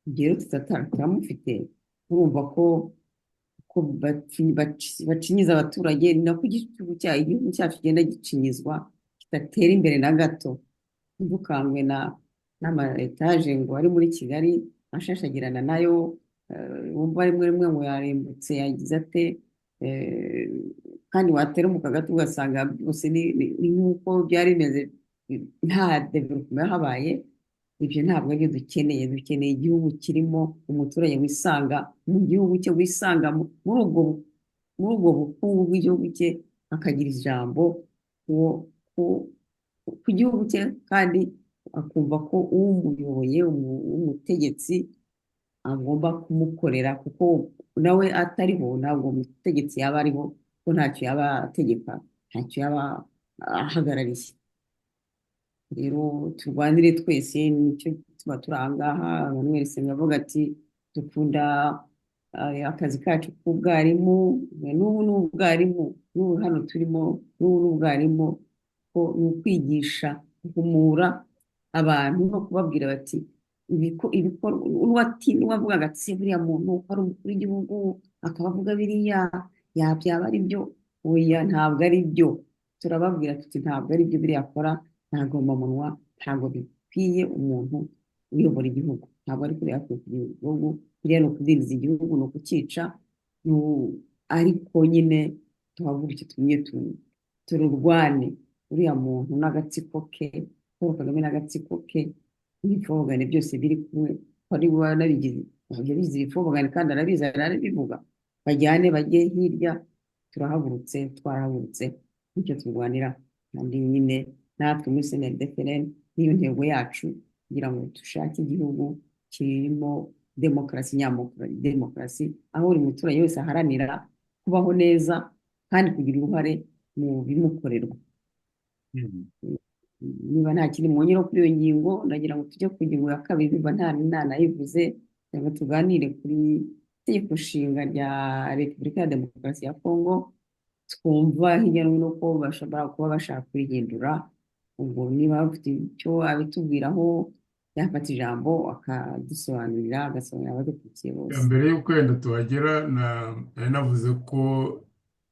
Igihe rero tutamufite, urumva ko Ko bacinyiza abaturage, ni nako igihugu cyacu kigenda gicinyizwa, kidatera imbere na gato. Ntidukangwe na n'ama etaje ngo ari muri Kigali ashashagirana nayo, wumva rimwe rimwe ngo yarembutse, yagize ate, kandi watera mu kagati ugasanga byose ni nk'uko byari bimeze, nta développement yahabaye. Ibyo ntabwo aribyo dukeneye. Dukeneye igihugu kirimo umuturage wisanga mu gihugu cye, wisanga muri ubwo bukungu bw'igihugu cye, akagira ijambo ku gihugu cye, kandi akumva ko umuyoboye, umutegetsi, agomba kumukorera, kuko nawe atariho ntabwo umutegetsi yaba ariho, kuko ntacyo yaba ategeka, ntacyo yaba ahagarariye. Rero turwanire twese, nicyo tuba turi aha ngaha. Emmanuel Senga avuga ati dukunda akazi kacu k'ubwarimu, n'ubu ni ubwarimu, n'ubu hano turimo, n'ubu ni ubwarimu, ko ni ukwigisha, guhumura abantu no kubabwira bati ibikorwa. N'uwavugaga ati: "Se buriya muntu ko ari umukuru w'igihugu akaba avuga biriya, byaba ari byo?" Oya, ntabwo ari byo. Turababwira tuti ntabwo ari byo, biriya akora ntabwo munwa, ntabwo bikwiye umuntu uyobora igihugu, ntabwo ari kuriya akwiye kugira igihugu. Biriya ni ukudindiza igihugu, ni ukucyica. Ariko nyine tuhaguruke, tumwe tururwane, uriya muntu n'agatsiko ke, Paul Kagame n'agatsiko ke n'ibifobagane byose biri kumwe, ko ari we wanabigize, yabigize ibifobagane kandi arabizi, arabivuga. Bajyane, bajye hirya. Turahagurutse, twarahagurutse, nicyo turwanira. Kandi nyine natwe muri CNLD-FLN niyo ntego yacu, kugira ngo dushake igihugu kirimo demokarasi, demokarasi, aho buri muturage wese aharanira kubaho neza kandi kugira uruhare mu bimukorerwa. Niba nta kindi mwongeraho kuri iyo ngingo, ndagira ngo tujye ku ngingo ya kabiri. Niba nta nanayivuze, kugira ngo tuganire kuri itegeko nshinga rya Repubulika ya Demokarasi ya Kongo, twumva hirya no hino ko bashobora kuba bashaka kurihindura. Ubwo niba bafite icyo abitubwiraho, yafata ijambo akadusobanurira, agasobanurira abadukurikiye bose. Mbere y'uko wenda tuhagera, nari navuze ko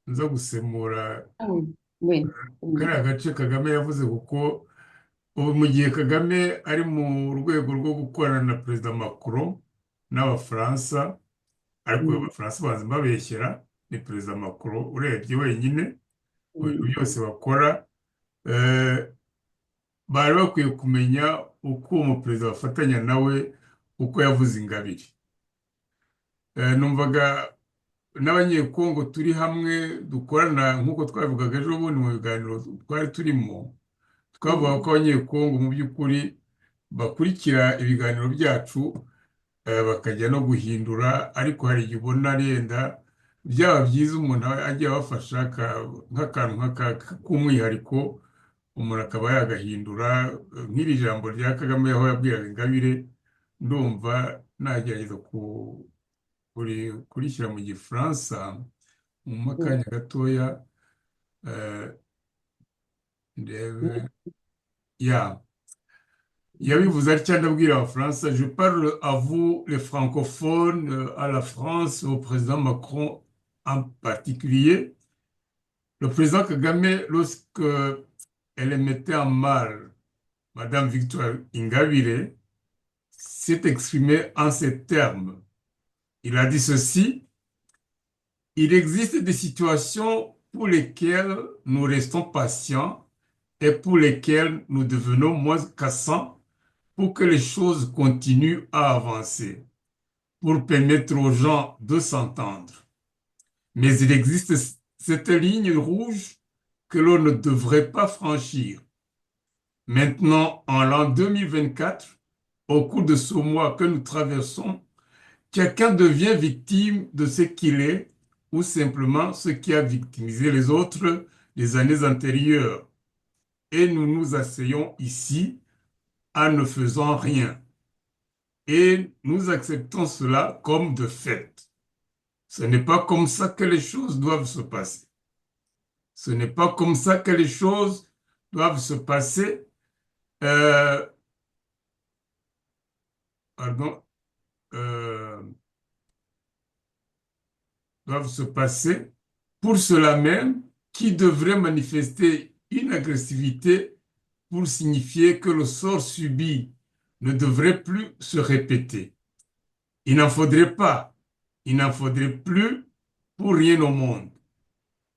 nza gusemura we kariya gace Kagame yavuze, kuko ubu mu gihe Kagame ari mu rwego rwo gukorana na Perezida Macron n'Abafaransa, ariko Abafaransa baza mbabeshyera, ni Perezida Macron urebye wenyine mu bintu byose bakora. Bari bakwiye kumenya uko uwo muperezida bafatanya nawe, uko yavuze Ingabire. Numvaga n'Abanyekongo turi hamwe dukorana, nk'uko twabivugaga ejo bundi mu biganiro twari turimo, twavuga ko Abanyekongo mu by'ukuri bakurikira ibiganiro byacu, bakajya no guhindura. Ariko hari igihe ubona yenda byaba byiza umuntu agiye abafasha nk'akantu k'umwihariko, umuntu akaba yagahindura, nk'iri jambo rya Kagame aho yabwiraga Ingabire. Ndumva nagerageza kurishyira mu Gifaransa mu kanya gatoya, ndebe ya yabivuze atya: ndabwira Abafaransa, je parle à vous les francophones, à la France, au président Macron en particulier. Le président Kagame, lorsque elle mettait en mal Madame Victoire Ingabire, s'est exprimé en ces termes. Il a dit ceci: il existe des situations pour lesquelles nous restons patients et pour lesquelles nous devenons moins cassants pour que les choses continuent à avancer, pour permettre aux gens de s'entendre. Mais il existe cette ligne rouge que l'on ne devrait pas franchir. Maintenant, en l'an 2024, au cours de ce mois que nous traversons, quelqu'un devient victime de ce qu'il est ou simplement ce qui a victimisé les autres les années antérieures. Et nous nous asseyons ici en ne faisant rien. Et nous acceptons cela comme de fait. Ce n'est pas comme ça que les choses doivent se passer. Ce n'est pas comme ça que les choses doivent se passer. Pardon. doivent se passer pour ceux-là même qui devraient manifester une agressivité pour signifier que le sort subi ne devrait plus se répéter. Il n'en faudrait pas, il n'en faudrait plus pour rien au monde.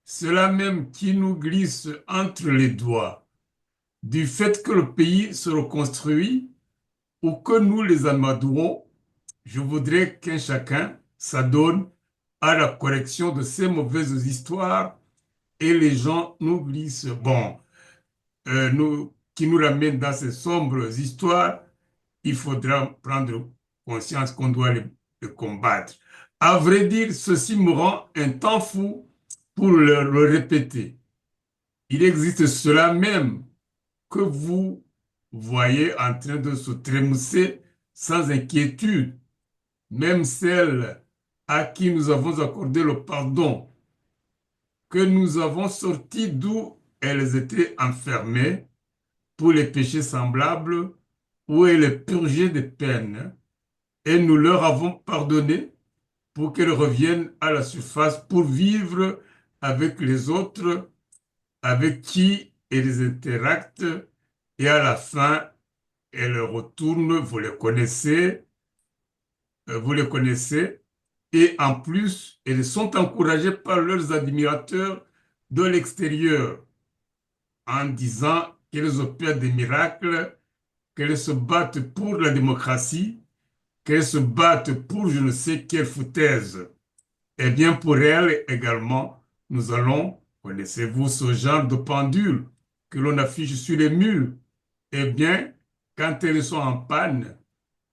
Ceux-là même qui nous glissent entre les doigts, du fait que le pays se reconstruit ou que nous les amadouons, je voudrais qu'un chacun s'adonne à la correction de ces mauvaises histoires et les gens nous glissent, bon, nous, qui nous ramènent dans ces sombres histoires, il faudra prendre conscience qu'on doit les combattre. À vrai dire, ceci me rend un temps fou pour le répéter. Il existe ceux-là même que vous voyez en train de se trémousser sans inquiétude, même celles à qui nous avons accordé le pardon, que nous avons sorti d'où elles étaient enfermées pour les péchés semblables, où elles purgeaient des peines, et nous leur avons pardonné pour qu'elles reviennent à la surface pour vivre avec les autres avec qui elles interactent, et à la fin, elles retournent, vous les connaissez, et en plus, elles sont encouragées par leurs admirateurs de l'extérieur en disant qu'elles opèrent des miracles, qu'elles se battent pour la démocratie, qu'elles se battent pour je ne sais quelle foutaise. Eh bien, pour elles également, nous allons, connaissez-vous ce genre de pendule que l'on affiche sur les murs? Eh bien, quand elles sont en panne,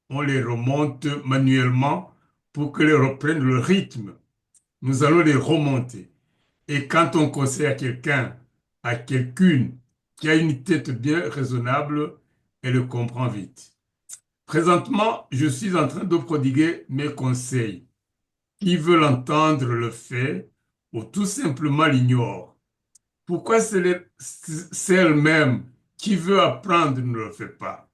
on les remonte manuellement pour qu'elles reprennent le rythme. Nous allons les remonter. Et quand on conseille à quelqu'un, à quelqu'une qui a une tête bien raisonnable, elle le comprend vite. Présentement, je suis en train de prodiguer mes conseils. Qui veut l'entendre le fait ou tout simplement l'ignore. Pourquoi celle même qui veut apprendre ne le fait pas?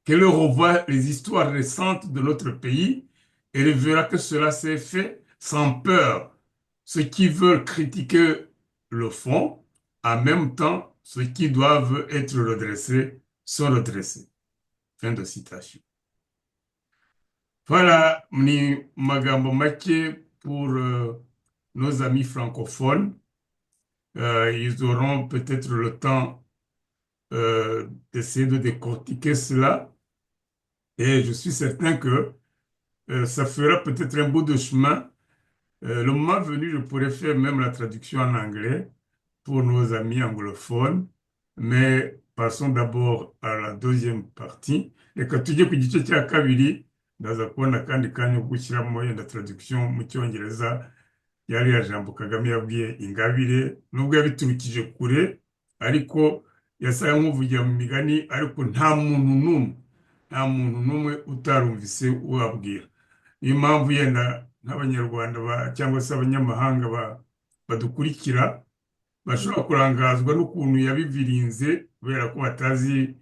Qu'elle revoie les histoires récentes de notre pays et elle verra que cela s'est fait sans peur. Ceux qui veulent critiquer le font, en même temps, ceux qui doivent être redressés sont redressés. Fin de citation. Voilà, ni magambo make pour nos amis francophones. Ils auront peut-être le temps d'essayer de décortiquer cela. Et je suis certain que ça fera peut-être un bout de chemin. Le moment venu, je pourrais faire même la traduction en anglais pour nos amis anglophones. Mais passons d'abord à la deuxième partie. Reka tujye ku gice cya kabiri, ndaza kubona akandi kanya ko gushyiramo yenda traduction mu Cyongereza yariya jambo Kagame yabwiye Ingabire, nubwo yabiturukije kure, ariko yasaga nk'uvugira mu migani, ariko nta muntu n'umwe utarumvise ubabwira. Niyo mpamvu yenda nk'Abanyarwanda cyangwa se abanyamahanga badukurikira bashobora kurangazwa n'ukuntu yabivirinze kubera ko batazi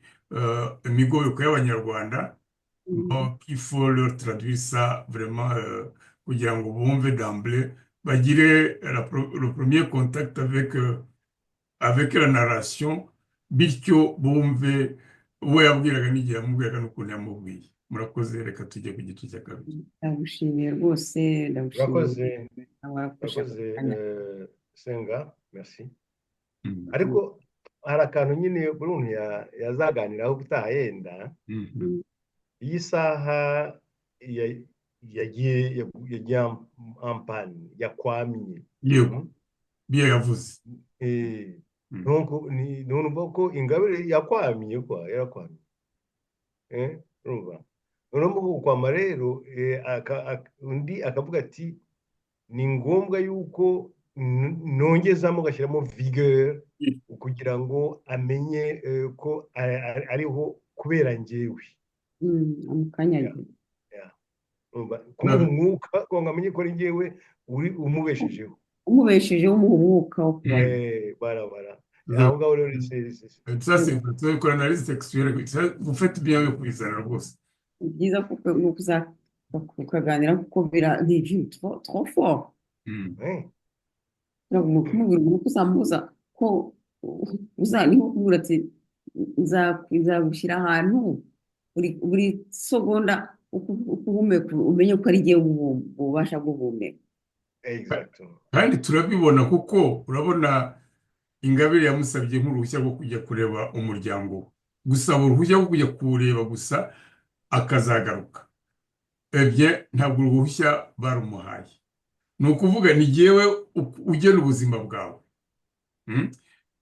imigobeko y'Abanyarwanda. Donc il faut leur traduire ça vraiment kugira ngo bumve d'emblée, bagire le premier contact avec la narration, bityo bumve uwo yabwiraga n'igihe yamubwiraga n'ukuntu yamubwiye. Murakoze, reka tujye ku gice cya kabiri. Ndagushimiye rwose, ndagushimiye. Urakoze. Wafashe ako Urakoze. kanya. Senga, merci. Ariko hari akantu nyine buri muntu yazaganiraho ubutaha yenda. Iyi saha yagiye en panne, yakwamye. Yego, biyo yavuze. Donc numva ko Ingabire yakwamye kwa yarakwamye, urumva noneho mu gukwama rero, undi akavuga ati ni ngombwa yuko nongezamo gashyiramo vigueur kugira ngo amenye ko ariho kubera njyewe. Amukanyagira. Urumva, kumuha umwuka kugira ngo amenye ko ari njyewe uri umubeshejeho. Umubeshejeho, umuha umwuka wo kubaho. Barabara aho ngaho rero Ça, c'est vrai, analyse textuelle. Ça, vous faites bien yo kubizana rwose. Ni byiza kuko ni ukuza kukaganira kuko bira ni ibintu trop trop fort. Ntabwo kumubwira umuntu ko uzamubuza ko ni nko kumubwira ati nzagushyira ahantu buri segonda uko uhumeka umenye ko ari jyewe ububasha bwo guhumeka. Exactement. Kandi turabibona kuko urabona Ingabire yamusabye nk'uruhushya rwo kujya kureba umuryango we, gusaba uruhushya rwo kujya kuwureba gusa akazagaruka ebye, ntabwo uruhushya barumuhaye. Ni ukuvuga ni jyewe ugena ubuzima bwawe.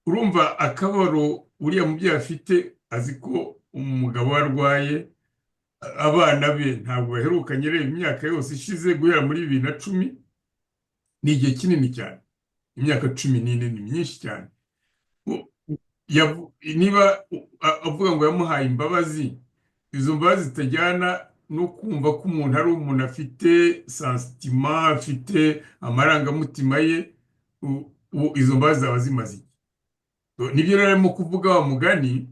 Urumva akababaro uriya mubyeyi afite, azi ko umugabo we arwaye, abana be ntabwo baherukanye. Reba imyaka yose ishize guhera muri 2010, ni igihe kinini cyane, imyaka 14 ni myinshi cyane. Niba avuga ngo yamuhaye imbabazi, izo mbabazi zitajyana no kumva ko umuntu ari umuntu, afite sentiments, afite amarangamutima ye, izo mbabazi zaba zimaze iki? Nibyo rero arimo kuvuga wa mugani,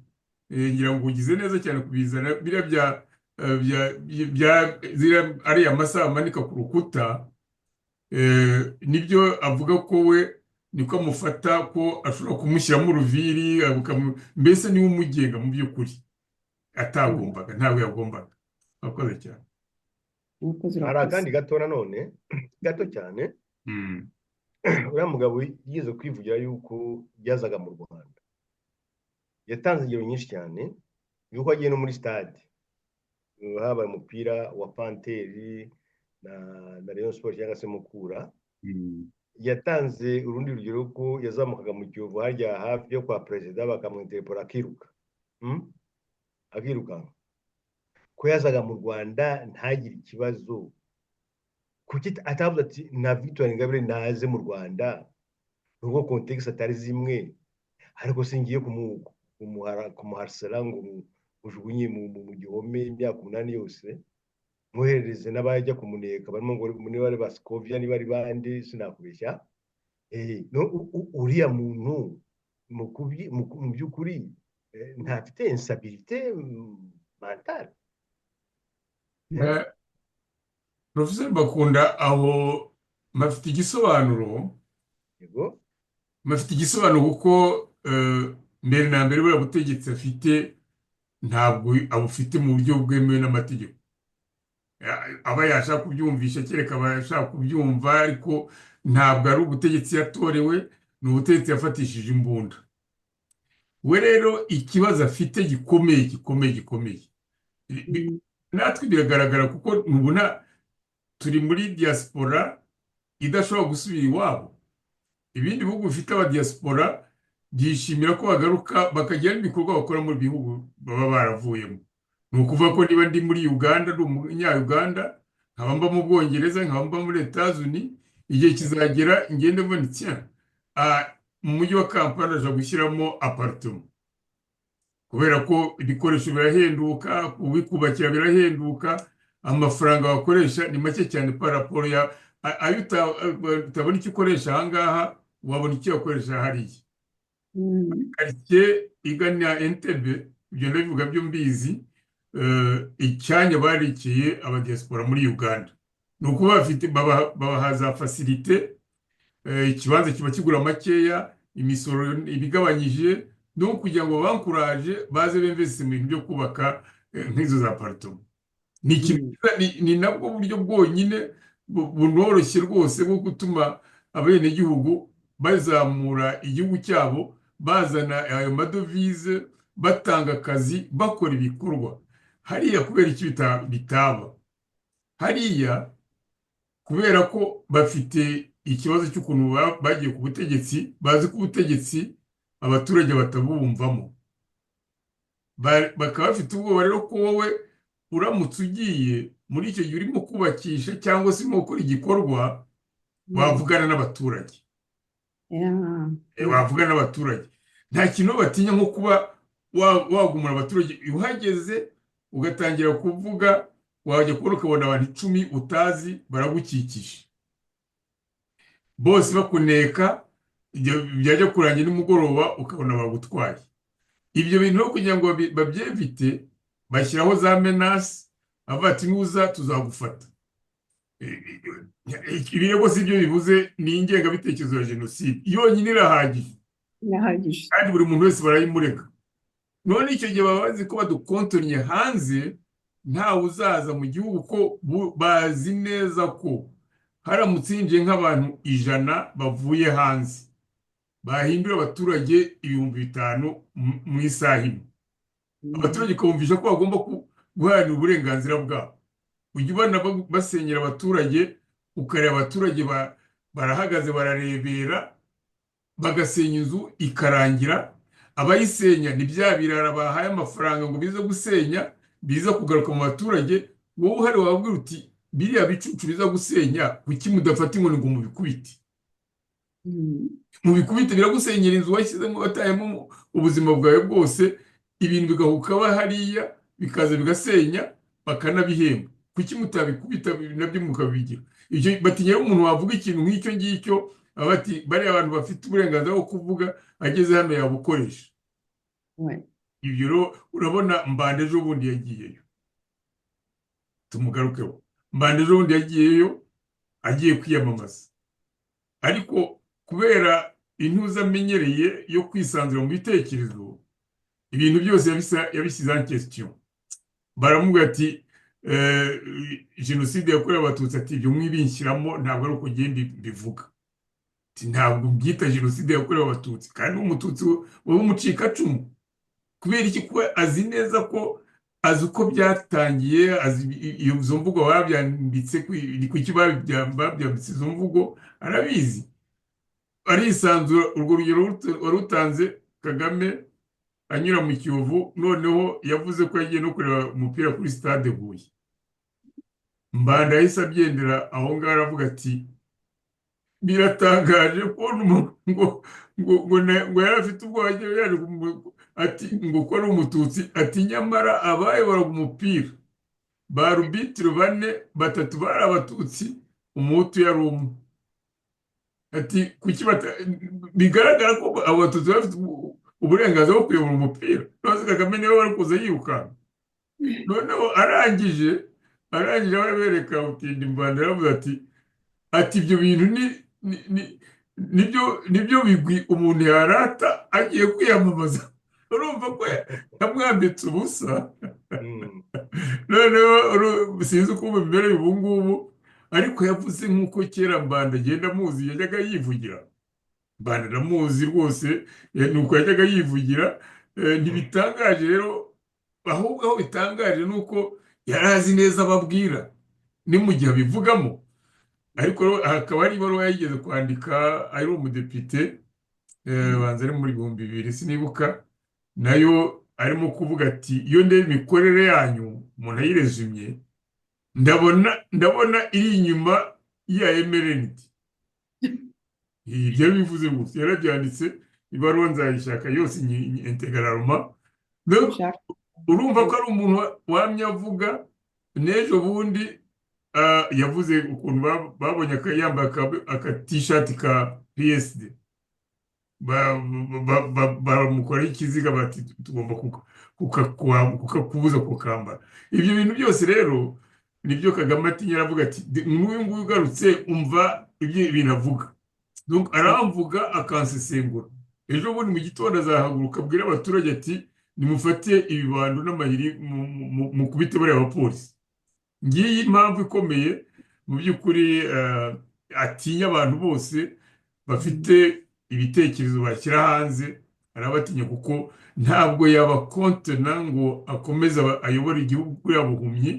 ngira ngo ugize neza cyane kubizana biriya bya ziriya ariya masaha amanika ku rukuta. Nibyo avuga ko we niko amufata, ko ashobora kumushyiramo uruviri, mbese niwe umugenga mu by'ukuri atagombaga, ntabwo yagombaga. Urakoze cyane. Urakoze. Hari Urakoze. Akandi gato nanone, gato cyane. Uriya mugabo yigeze kwivugira yuko yazaga mu Rwanda, yatanze ingero nyinshi cyane yuko agiye no muri stade, habaye umupira wa Panthère na Rayon Sport cyangwa se Mukura. Yatanze urundi rugero ko yazamukaga mu Kiyovu harya hafi yo kwa perezida, bakamwinterpella akiruka. Akirukanka. Ko yazaga mu Rwanda ntagire ikibazo, kuki atavuze ati na Victoire Ingabire naze mu Rwanda, nubwo contexte atari zimwe, ariko singiye kumuharsela ngo mujugunye mu gihome imyaka 8 yose, mwoherereze n'abajya kumuneka barimo ngo niba ari ba Scovia, niba ari bande, sinakubeshya. No, uriya muntu mu by'ukuri ntafite instabilité mentale. Professor Bakunda, aho mpafite igisobanuro. Yego. Mpafite igisobanuro kuko mbere na mbere buriya butegetsi afite ntabwo abufite mu buryo bwemewe n'amategeko. Aba yashaka kubyumvisha, kereka aba ashaka kubyumva, ariko ntabwo ari ubutegetsi yatorewe, ni ubutegetsi yafatishije imbunda. We rero ikibazo afite gikomeye, gikomeye, gikomeye, natwe biragaragara kuko ntubona turi muri diaspora idashobora gusubira iwabo. Ibindi bihugu bifite abadiaspora byishimira ko bagaruka bakagira n'ibikorwa bakora mu bihugu baba baravuyemo. Ni ukuvuga ko niba ndi muri Uganda, ndi umunya-Uganda, nkaba mba mu Bwongereza, nkaba mba muri Etats-Unis, igihe kizagera ngende mbona tiens, mu mujyi wa Kampala ndaja gushyiramo appartement, kubera ko ibikoresho birahenduka, kubikubakira birahenduka, amafaranga wakoresha ni make cyane par rapport ya ayo utabona icyo ukoresha aha ngaha, wabona icyo wakoresha hariya. Karitsiye igana Entebbe, ibyo ndabivuga byo mbizi, icyanya barikiye abadiaspora muri Uganda, ni ukuba bafite babaha za facilités, ikibanza kiba kigura makeya, imisoro ibigabanyije, no kugira ngo bankuraje baze bemvese mu bintu byo kubaka nk'izo za appartement. Ni ikintu cyiza, ni nabwo buryo bwonyine bunoroshye rwose bwo gutuma abenegihugu bazamura igihugu cyabo, bazana ayo madovize, batanga akazi, bakora ibikorwa hariya. Kubera iki bitaba hariya? Kubera ko bafite ikibazo cy'ukuntu bagiye ku butegetsi, bazi ko ubutegetsi abaturage batabumvamo. Bakaba bafite ubwoba rero ko wowe uramutse ugiye muri icyo gihe urimo kubakisha cyangwa se urimo gukora igikorwa, wavugana n'abaturage. Wavugana n'abaturage, nta kintu batinya nko kuba wagumura abaturage. Uhageze ugatangira kuvuga, wajya kubona ukabona abantu 10 utazi baragukikije bose bakuneka, byajya kurangira nimugoroba ukabona bagutwaye. Ibyo bintu rero kugira ngo babyevite, bashyiraho za menaces, bavuga ati nuza tuzagufata. Ibirego si byo bivuze, ni ingengabitekerezo ya jenoside yonyine irahagije. Irahagije. Kandi buri muntu wese barayimurega. None icyo gihe baba bazi ko badukontornye hanze, ntawe uzaza mu gihugu, ko bazi neza ko haramutse hinjiye nk'abantu 100 bavuye hanze bahindura abaturage 5000 mu isaha imwe. Abaturage ukabumvisha ko bagomba guharanira uburenganzira bwabo. Ujya ubona basenyera abaturage, ukareba abaturage barahagaze bararebera, bagasenya inzu ikarangira. Abayisenya ni bya birara bahaye amafaranga ngo bize gusenya, biza kugaruka mu baturage. Wowe uhari wababwira uti: "Biriya bicucu biza gusenya, kuki mudafata inkoni ngo mubikubite?" Mubikubite, biragusenyera inzu washyizemo, watayemo ubuzima bwawe bwose, ibintu bigahuka hariya, bikaza bigasenya, bakanabihemba. Kuki mutabikubita nabyo mukabigira ibyo? Batinya rero umuntu wavuga ikintu nk'icyo ngicyo, baba bati: "Bariya abantu bafite uburenganzira bwo kuvuga, ageze hano yabukoresha." Ibyo rero urabona Mbanda ejo bundi yagiyeyo, tumugarukeho. Mbanda ejo bundi yagiyeyo agiye kwiyamamaza, ariko kubera intuza amenyereye yo kwisanzura mu bitekerezo, ibintu byose yabishyize en question. Baramubwira ati: "Jenoside yakorewe Abatutsi." Ati: "Ibyo mwibinshyiramo, ntabwo ari uko ngiye mbivuga." Ati: "Ntabwo mbyita jenoside yakorewe Abatutsi kandi Umututsi wowe umucikacumu." Kubera iki? Kuba azi neza ko azi uko byatangiye, azi izo mvugo babyanditse, ni kuki babyanditse izo mvugo, arabizi, arisanzura. Urwo rugero wari utanze, Kagame anyura mu Kiyovu, noneho yavuze ko yagiye no kureba umupira kuri Stade Huye. Mbanda yahise abyendera aho ngaho, aravuga ati: "Biratangaje kubona umuntu ngo yari afite ubwoba yaje ati ngo ko ari Umututsi." Ati: "Nyamara abayoboraga umupira ba arbitre bane, batatu bari Abatutsi, Umuhutu yari umwe." Ati: "Kuki bigaragara ko abo Batutsi bafite uburenganzira bwo kuyobora umupira?" None Kagame niwe wari kuza yirukanka. Noneho arangije arabereka utindi. Mbanda yaravuze ati: "Ibyo bintu ni nibyo bigwi umuntu yarata agiye kwiyamamaza." Urumva ko yamwambitse ubusa. Noneho sinzi uko bimereye ubu ngubu, ariko yavuze nk'uko kera Mbanda agenda amuzi yajyaga yivugira. Mbanda ndamuzi rwose, ni uko yajyaga yivugira. Ntibitangaje rero, ahubwo aho bitangaje ni uko yari azi neza ababwira ni mu gihe abivugamo. Ariko hakaba hari ibaruwa yigeze kwandika ari umudepite, banza ari muri 2000, sinibuka, nayo arimo kuvuga ati: "Iyo ndeba imikorere yanyu, umuntu ayirezumye, ndabona iri inyuma ya MRND." Ibyo bivuze gusa yarabyanditse, ibaruwa nzayishaka yose intégralement. Urumva ko ari umuntu wamye avuga. N'ejo bundi yavuze ukuntu babonye yambaye akatishati ka PSD, bamukoraho ikiziga, bati: "Tugomba kukakubuza kukambara." Ibyo bintu byose rero nibyo Kagame atinya. Aravuga ati: "N'uyu nguyu ugarutse, umva ibyo ibintu avuga, aramvuga akansesengura. Ejo bundi mu gitondo azahaguruka abwira abaturage ati: 'Nimufate ibibando n'amahiri, mukubite bariya bapolisi.'" Ngiyi impamvu ikomeye mu by'ukuri atinya abantu bose bafite ibitekerezo bashyira hanze. Arabatinya kuko ntabwo yabakontena ngo akomeze ayobore igihugu kuriya buhumyi.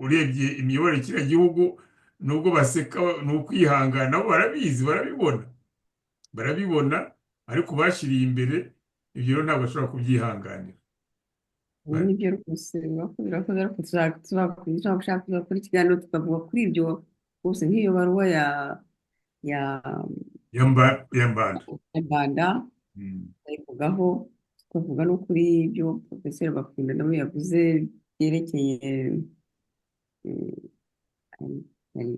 Urebye imiyoborere kiriya gihugu, nubwo baseka ni ukwihangana, nabo barabizi, barabibona, barabibona, ariko bashyiriye imbere ibyo rero ntabwo bashobora kubyihanganira. Ubu nibyo rwose, birakoze, ariko tuzashaka kuzakora ikiganiro tukavuga kuri ibyo rwose, nk'iyo baruwa ya ya Mbanda. Ya Mbanda, tukayivugaho, tukavuga no kuri ibyo Porofeseri Bakunda nawe yavuze byerekeye hari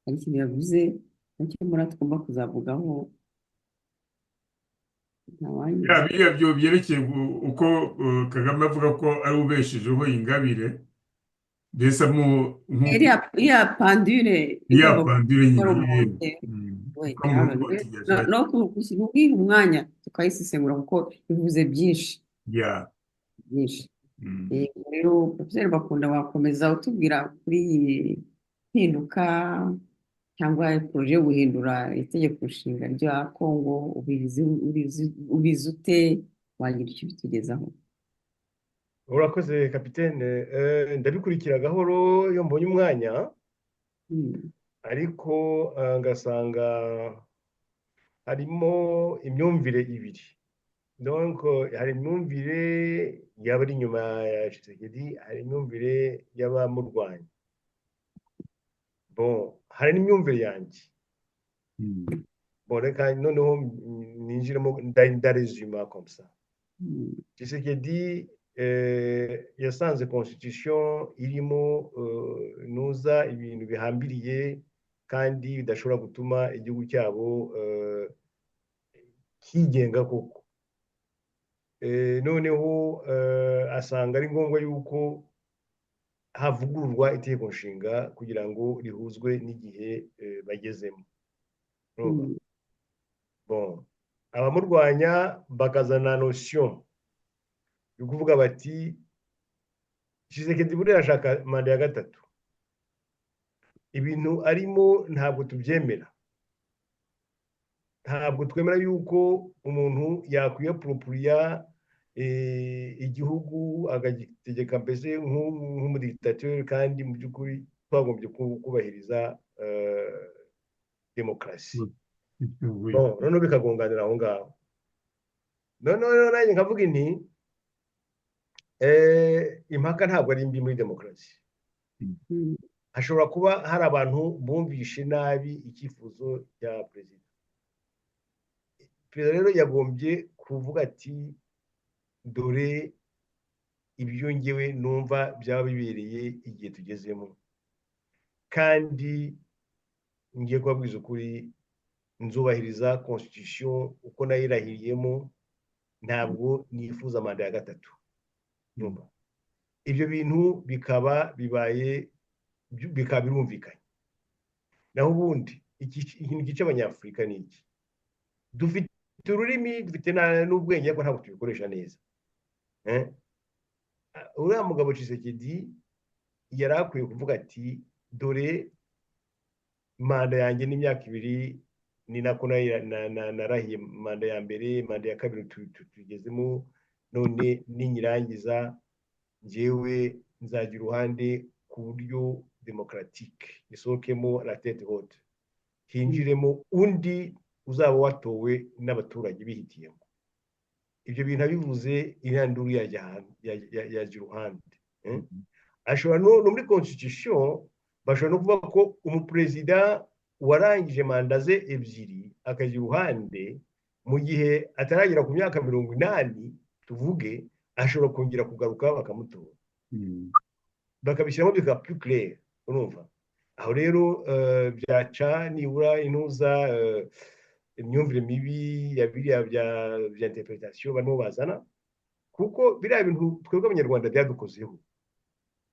ikintu yavuze nacyo muri tugomba kuzavugaho. Ya, biriya byo byerekeye uko Kagame avuga ko ari ubeshejeho Ingabire. Mbese nk'uko Iriya pendule ya igomba pendule gukora nyine umuntu uko no no kuyiha umwanya tukayisesengura, kuko bivuze byinshi byinshi. Rero Profeseri Bakunda, wakomeza utubwira kuri iyi mpinduka cyangwa projet yo guhindura itegeko nshinga rya Kongo. Ubizi ute? Wagira icyo ubitugezaho? Urakoze, kapitene. Ndabikurikira gahoro iyo mbonye umwanya, ariko ngasanga harimo imyumvire ibiri. Donc hari imyumvire y'abari inyuma ya Tshisekedi, hari imyumvire y'abamurwanya. Bon, hari n'imyumvire yanjye. Bon, reka noneho ninjiremo, ndarésuma comme ça. Tshisekedi yasanze constitution irimo nuza ibintu bihambiriye kandi bidashobora gutuma igihugu cyabo kigenga koko. Noneho asanga ari ngombwa yuko havugururwa itegeko nshinga kugira ngo rihuzwe n'igihe bagezemo. Urumva? Bon, abamurwanya bakazana notion yo kuvuga bati: "Tshisekedi buriya arashaka manda ya gatatu, ibintu arimo ntabwo tubyemera, ntabwo twemera yuko umuntu yakwiyapproprier igihugu akagitegeka mbese nk'umudictateur, kandi mu by'ukuri twagombye kubahiriza demokarasi." Bon, noneho bikagonganira aho ngaho. Noneho nanjye nkavuga nti impaka ntabwo ari mbi muri demokarasi. Hashobora kuba hari abantu bumvishe nabi icyifuzo cya perezida. Perezida rero yagombye kuvuga ati: "Dore ibyo ngewe numva byaba bibereye igihe tugezemo, kandi ngiye kubabwiza ukuri, nzubahiriza constitution uko nayirahiriyemo, ntabwo nifuza manda ya gatatu." Urumva? Ibyo bintu bikaba bibaye, bikaba birumvikanye. Naho ubundi ikintu gica Abanyafurika ni iki? Dufite ururimi, dufite n'ubwenge, ariko ntabwo tubikoresha neza. Eh? Uriya mugabo Tshisekedi yari akwiye kuvuga ati: "Dore manda yanjye n'imyaka 2, ni nako narahiye manda ya mbere, manda ya kabiri tugezemo, none ninyirangiza njyewe nzajya iruhande ku buryo démocratique, isohokemo la tête haute, hinjiremo undi uzaba watowe n'abaturage bihitiyemo." Ibyo bintu abivuze, iriya nduru yajya iruhande. Eh? Ashobora no muri constitution bashobora no kuvuga ko umuperezida warangije manda ze ebyiri akajya iruhande, mu gihe ataragera ku myaka 80 tuvuge, ashobora kongera kugaruka bakamutora, bakabishyiramo bikaba plus clair. Urumva aho rero byaca nibura intuza imyumvire mibi ya biriya bya interpretation barimo bazana, kuko biriya bintu twebwe Abanyarwanda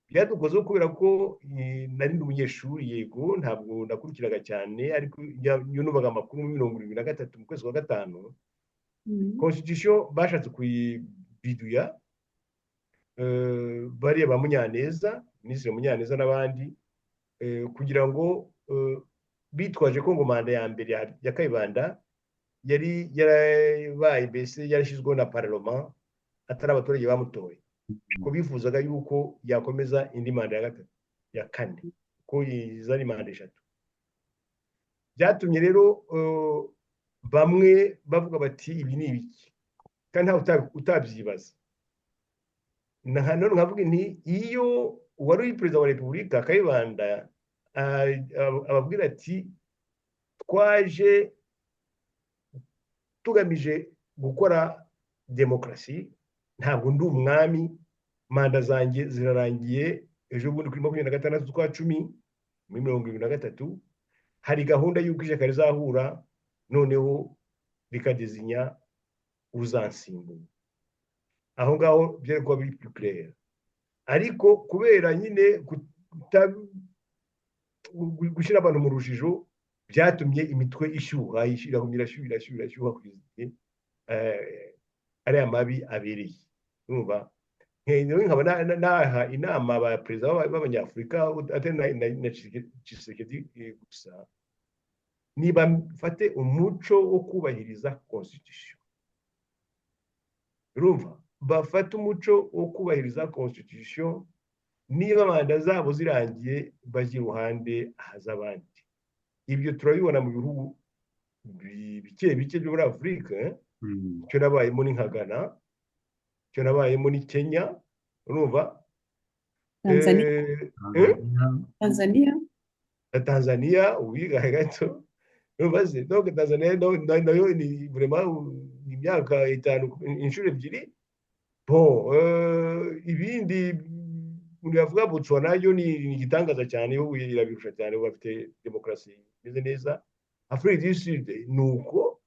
byadukozeho kubera ko nari ndi umunyeshuri, yego ntabwo nakurikiraga cyane, ariko iyo numvaga amakuru muri 73 mu kwezi kwa gatanu, constitution bashatse kuyibiduya, bariya ba Munyaneza, Minisitiri Munyaneza n'abandi, kugira ngo bitwaje ko ngo manda ya mbere ya Kayibanda yari yarabaye, mbese yarashyizweho na parlement, atari abaturage bamutoye, ko bifuzaga yuko yakomeza indi manda ya gatatu, ya kane, ko zari manda eshatu. Byatumye rero bamwe bavuga bati: "Ibi ni ibiki?" Kandi ntawe utabyibaza. None nkavuga nti iyo uwari uri perezida wa repubulika Kayibanda ababwira ati: "Twaje tugamije gukora demokarasi, ntabwo ndi umwami, manda zanjye zirarangiye ejo bundi kuri 26 z'ukwa cumi muri 73, hari gahunda y'uko ishyaka rizahura noneho rikadésigna uzansimbura." Aho ngaho byari kuba biri plus clair. Ariko kubera nyine gushyira abantu mu rujijo, byatumye imitwe ishyuha, irashyuha, irashyuha, irashyuha, irashyuha, kugeza igihe ariya mabi abereye. Urumva, nkaba naha inama ba perezida b'Abanyafurika, atari na Tshisekedi gusa, niba mfate umuco wo kubahiriza constitution. Urumva, bafate umuco wo kubahiriza constitution. Niba manda zabo zirangiye, bajya iruhande, haza abandi. Ibyo turabibona mu bihugu bike bike byo muri Afurika. Icyo nabayemo ni nka Ghana, icyo nabayemo ni Kenya, urumva. Tanzania. Eh? Tanzania. Na Tanzania ubigahe gato, urumva se? Donc Tanzania nayo ni vraiment ni imyaka 5 inshuro ebyiri. Bon, ibindi umuntu yavuga, Botswana yo ni igitangaza cyane, yo irabirusha cyane, bafite demokarasi imeze neza. Afrique du Sud ni uko,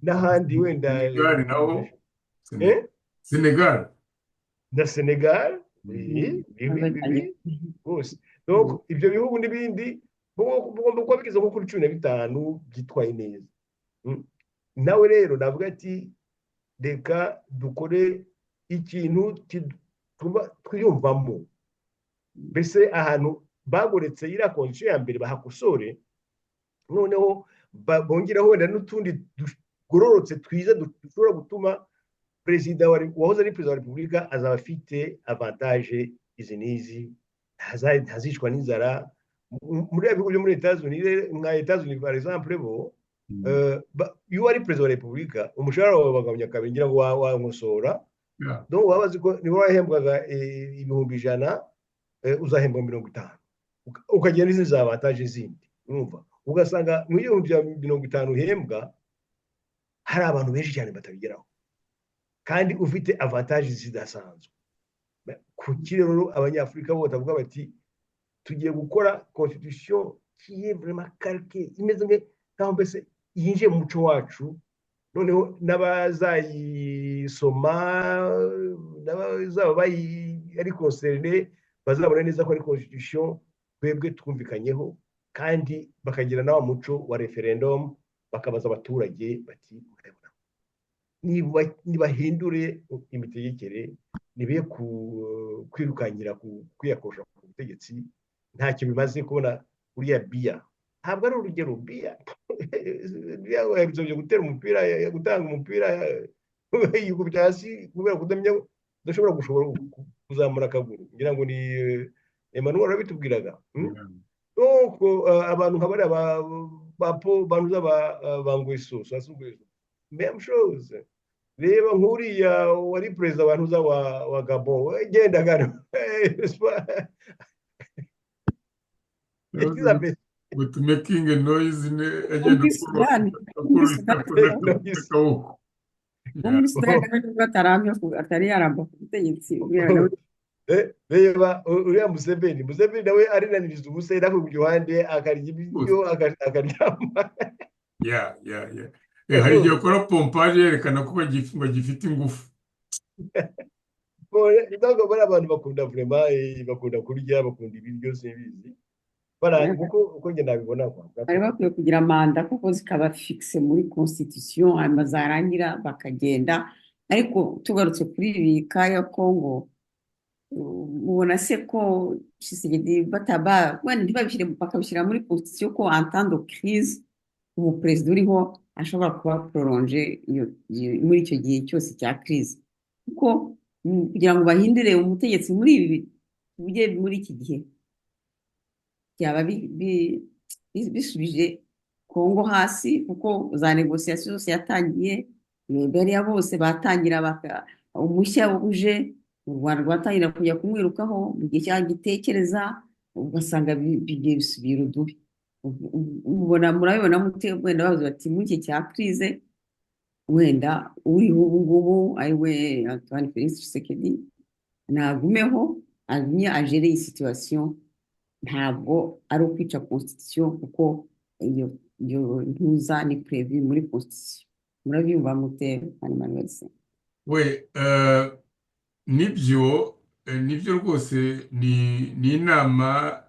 n'ahandi wenda. Senegal naho. Eh? Senegal. Na Senegal, oui, oui, rwose. Donc ibyo bihugu n'ibindi bugomba kuba bigeze nko kuri 15 byitwaye neza. Nawe rero navuga ati reka dukore ikintu tuba twiyumvamo, mbese ahantu bagoretse iriya constitution ya mbere bahakosore, noneho bongereho wenda n'utundi tugororotse twiza dushobora gutuma perezida wahoze ari perezida wa repubulika azaba afite avantage izi n'izi, ntazicwa n'inzara. Muri bihugu byo muri Etats-Unis, nka Etats-Unis par exemple, bo iyo wari perezida wa repubulika, umushahara wawe bagabanya kabiri, ngira ngo wankosora. Donc waba uzi ko niba wahembwaga 100,000, uzahembwa 50, ukagira n'izindi za avantage zindi. Urumva, ugasanga mu 50,000 uhembwa, hari abantu benshi cyane batabigeraho, kandi ufite avantage zidasanzwe. Kuki rero Abanyafurika bo batavuga bati tugiye gukora constitution qui est vraiment calquée, imeze nkaho mbese yinjiye mu muco wacu, noneho n'abazayisoma, n'abazaba ari concernés, bazabona neza ko ari constitution twebwe twumvikanyeho, kandi bakagira na wa muco wa referendum, bakabaza abaturage bati murabona, nibahindure imitegekere, nibe kwirukankira kwiyakosha ku butegetsi, ntacyo bimaze. Kubona uriya Biya, ntabwo ari urugero. Biya yabisabye gutera umupira, gutanga umupira, yikubita hasi kubera kudamenya, udashobora gushobora kuzamura akaguru. Ngira ngo ni Emmanuel wabitubwiraga. Donc abantu nka bariya ba po banuza ba Nguesso, Sassou Nguesso, même chose. Reba nk'uriya wari perezida wa ntuza wa Gabon, gendaga Elizabeth. But making a noise agenda. Muri Sudani, muri Sudani, akaboko. Wo muri Sudani nawe nubwo atari yaramba ku butegetsi, uriya nawe. Reba uriya Museveni. Museveni nawe arinaniriza ubusa, ku ruhande akarya ibiryo, akaryama. Ya. Hari igihe akora pompage yerekana ko bagifite ingufu. Donc bariya abantu bakunda vraiment, bakunda kurya, bakunda ibiryo, simbizi. Bara kuko uko njye nabibona kwa Bari bakwiye kugira manda kuko zikaba fixées muri constitution, hanyuma zarangira bakagenda. Ariko tugarutse kuri ibi ka ya Congo, mubona se ko Tshisekedi bataba wenda ntibabishyire, bakabishyira muri constitution ko en temps de crise umuperezida uriho ashobora kuba prolongé muri icyo gihe cyose cya crise, kuko kugira ngo bahindure umutegetsi muri ibi tujye muri iki gihe byaba bisubije Kongo hasi, kuko za négociations zose yatangiye, bariya bose batangira umushya uje, u Rwanda rwatangira kujya kumwirukaho mu gihe cyagitekereza, ugasanga bigiye bisubira udubi. Mubona, murabibona mute? Wenda bavuze bati muri iki cya crise, wenda uriho ubu ngubu ari we Antoine Felix Tshisekedi nagumeho, agumye agere iyi situation, ntabwo ari ukwica constitution, kuko iyo ntuza ni prévu muri constitution. Murabyumva mute, Emmanuel se? We, nibyo. Nibyo rwose, ni inama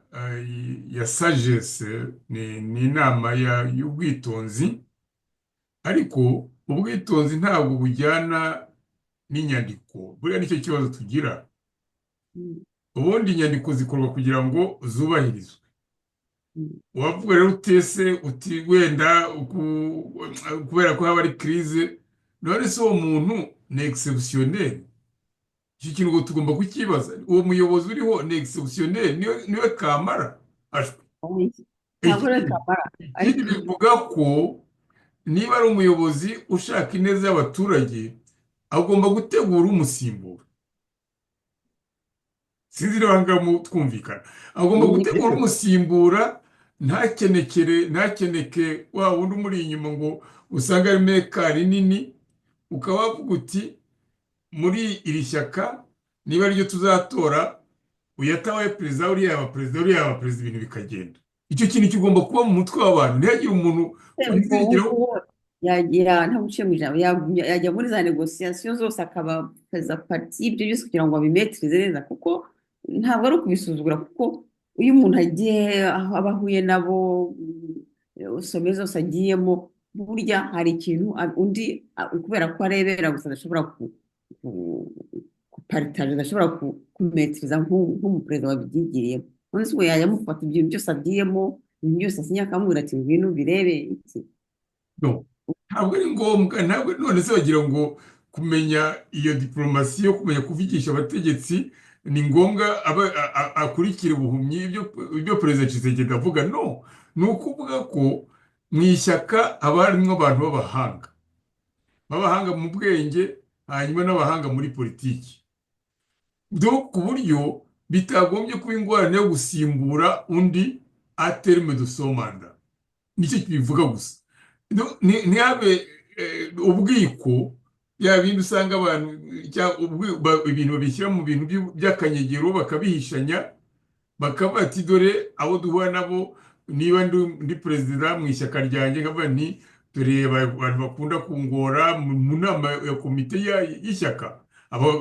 ya sagesse, ni inama y'ubwitonzi, ariko ubwitonzi ntabwo bujyana n'inyandiko. Buriya nicyo kibazo tugira. Ubundi inyandiko zikorwa kugira ngo zubahirizwe. Wavuga rero utese uti wenda kubera ko haba ari crise, none se uwo muntu ni exceptionnel? Iki kintu ngo tugomba kukibaza. Uwo muyobozi uriho ni exceptionnel, niwe kamara ashwi? Ntabwo ari Ikindi kamara ikindi ariko bivuga ko niba ari umuyobozi ushaka ineza y'abaturage, agomba gutegura umusimbura. Sinzi niba aha ngaha twumvikana. Agomba gutegura umusimbura, ntakenekere, ntakeneke wa wundi umuri inyuma ngo usange ari mekari nini. Ukaba wavuga uti muri iri shyaka, niba ariryo tuzatora, uyatabaye perezida, uriya yaba perezida, uriya yaba perezida, ibintu bikagenda. Icyo kintu kigomba kuba mu mutwe w'abantu, ntihagire umuntu wizirikiraho. Uwo yagira, nta guciye mu ijambo, yajya muri za négociations zose, akaba perezida parti, ibyo byose kugira ngo abimaîtrise neza, kuko ntabwo ari ukubisuzugura, kuko iyo umuntu agiye aho aba ahuye nabo, sommet zose agiyemo, burya hari ikintu undi kubera ko arebera gusa adashobora kupartager, adashobora kumaîtriza nk'umuperezida wabyigiriyemo. None se ubwo yajya amufata ibintu byose agiyemo, ibintu byose asinya, akamubwira ati ngwino ubirebe iki? No, ntabwo ari ngombwa, ntabwo. None se bagira ngo kumenya iyo diporomasi yo kumenya kuvugisha abategetsi ni ngombwa aba akurikira ubuhumyi ibyo Perezida Tshisekedi avuga? No, ni ukuvuga ko mu ishyaka haba harimo abantu b'abahanga mu bwenge, hanyuma n'abahanga muri politiki. Donc ku buryo bitagombye kuba ingorane yo gusimbura undi à terme de son mandat. Nicyo kibivuga gusa. Ntihabe ubwiko, bya bindi usanga abantu ibintu babishyira mu bintu by'akanyegero, bakabihishanya, bakavuga ati dore abo duhura nabo. Niba ndi perezida mu ishyaka ryanjye, nkavuga nti dore abantu bakunda kungora mu nama ya komite y'ishyaka,